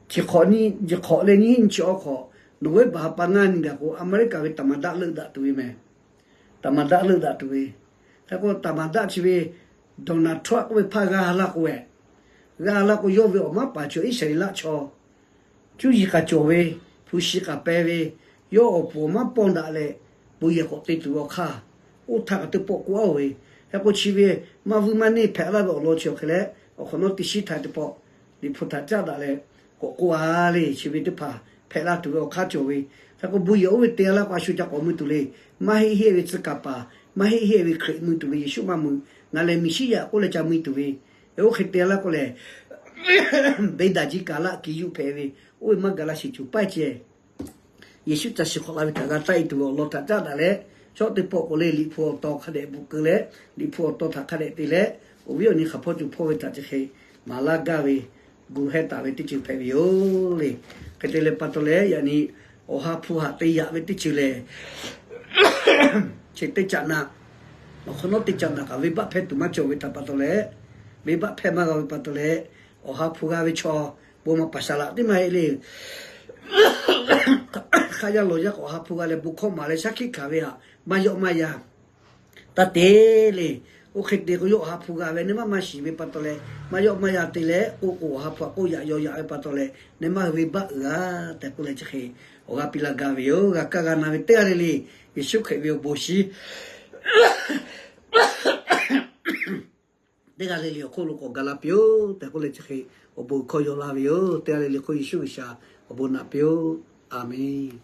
Chi hk'awꞈ nyi, chi hk'awꞈ leh nyiˇ hinˉ nyiˇ chi awˬ hk'awꞈ, November ha pa ngaˇ nyi gaˬ k'o, America ve သမ္မတ leuˆ daꞈ tuˬ ve mehˍ. သမ္မတ leuˆ daꞈ tuˬ ve. Hk'e k'o သမ္မတ chi ve Donald Trump k'oˆ ve hpaˇ g'a laˇ k'o-e, g'a laˇ k'o, yawˇ ve awˬ maˉ paˍ chaw Iˉsaˍreˍlaˆ chaw cuˇ yiˍ k'aꞈ cawˬ ve, hpu shi k'aꞈ peh ve, yawˇ awˬ puˍ awˬ maˉ pawˇ daꞈ leh, bon yehˬ k'awꞈ te tuˬ ve awˬ hk'aˇ, oˇ htaˇ kaꞈ teˇ pawˆ k'oˆ-a-oˬ ve. Hk'e k'o, chi ve maˇ vuiˇ maˇ neˇ hpehꞈ laˇ ve awˬ lawn chi awˬ hk'e leh, awˬ hk'awꞈ nawˉ teˇ shiˉ htaꞈ teˇ pawˆ Liꞈ hpu htaꞈ caˉ daꞈ leh k'awꞈ k'oˆ-a le. Chi ve teˇ hpaˍ hpehꞈ la tuˬ ve awˬ hk'aˇ cawˬ ve. Hk'e k'o, bon yehˬ oˇ ve te-a laˇ k'o, a shu ca k'awꞈ mui tuˬ le. Maˇ heˆ heˆ ve tcuh kaˍ paˍ, maˇ heˆ heˆ ve Hkriꞈ mui tuˬ ve Yeˍsuˆ maˇ mui. Ngaˬ lehˬ Meˍsiˉyaꞈ k'oˆ leh ca mui tuˬ ve, oˇ hk'e te-a laˇ k'oˆ lehˬ, beˇ daꞈ jiˇ kaˍ laˆ kiˬ yuˆ hpehꞈ ve, oˇ ve maˇ gaˬ la shiˍ cuˬ paˇ ceh. Yeˍsuˆ caˇ shiˍ hk'awꞈ la ve htaꞈ g'a taˆ-e tuˬ ve awˬ lawn htaꞈ caˉ daꞈ leh, shawˉ teˇ pawˆ k'o le, Liꞈ hpu awˬ taw hk'a dehꞈ bvuhꞈ keu leh, Liꞈ hpu awˬ taw htaꞈ hk'a dehꞈ te leh, awˬ viˉ awˬ nyi hk'aˬ hpawˇ cuˬ hpawˇ ve htaꞈ chi hk'e maˍ laˇ gaˇ ve, gu hehˇ taˍ ve teˇ ceuˬ hpehꞈ ve yoˬ le. Hk'e te leh pa taw leh, yaꞈ nyi awˬ ha hpu haꞈ te yaꞈ ve teˇ ceuˬ lehˬ, chi teˇ caꞈ naꞈ, awˬ hk'awꞈ nawˉ teˇ caꞈ naꞈ kaꞈ venˇbaˆ hpehˇ tuˬ maˇ cawˬ ve htaꞈ pa taw leh, venˇbaˆ hpehˇ maˇ g'a ve pa taw leh, awˬ ha hpu g'a ve chaw bon ma paˍ shaˍ laꞈ teˇ maˇ heˆ le. Hk'aˆ yaˇ lawˬ yaˇ k'awꞈ ha hpu g'a leh bon hkawˇ maˍ leh shaˉ hkiˆ hkanˍ ve htaꞈ maˇ yawˆ maˇ yan taˇ te le. Oˇ hk'e te k'o, yawˇ awˬ ha hpu g'a ve nehˬ maˇ maˇ shiˍ ve pa taw leh, maˇ yawˆ maˇ yan te leh, k'oˆ k'o awˬ ha hpu htaꞈ k'oˆ yaꞈ yaw yaꞈ ve pa taw leh, nehˬ maˇ hui ve baˆ uiˍ-a tehꞈ k'oˆ leh chi hk'e awˬ g'aˇ piˇ laˇ gaˇ ve yoˬ. G'a kaˇ g'a na ve teˇ g'aˇ le le, Yeˍsuˆ Hkriꞈ ve awˬ bon shiˍ teˇ g'aˇ le le awˬ hk'oˆ lo k'awꞈ gaˬ la piˇ-oˆ tehꞈ k'oˆ leh chi hk'e awˬ bon hkawˇ yaw laˇ ve yoˬ. Teˇ g'aˇ le le hk'oˆ Yeˍsuˆ G'uiˬsha awˬ bon naꞈ piˇ-oˆ. A menˬ.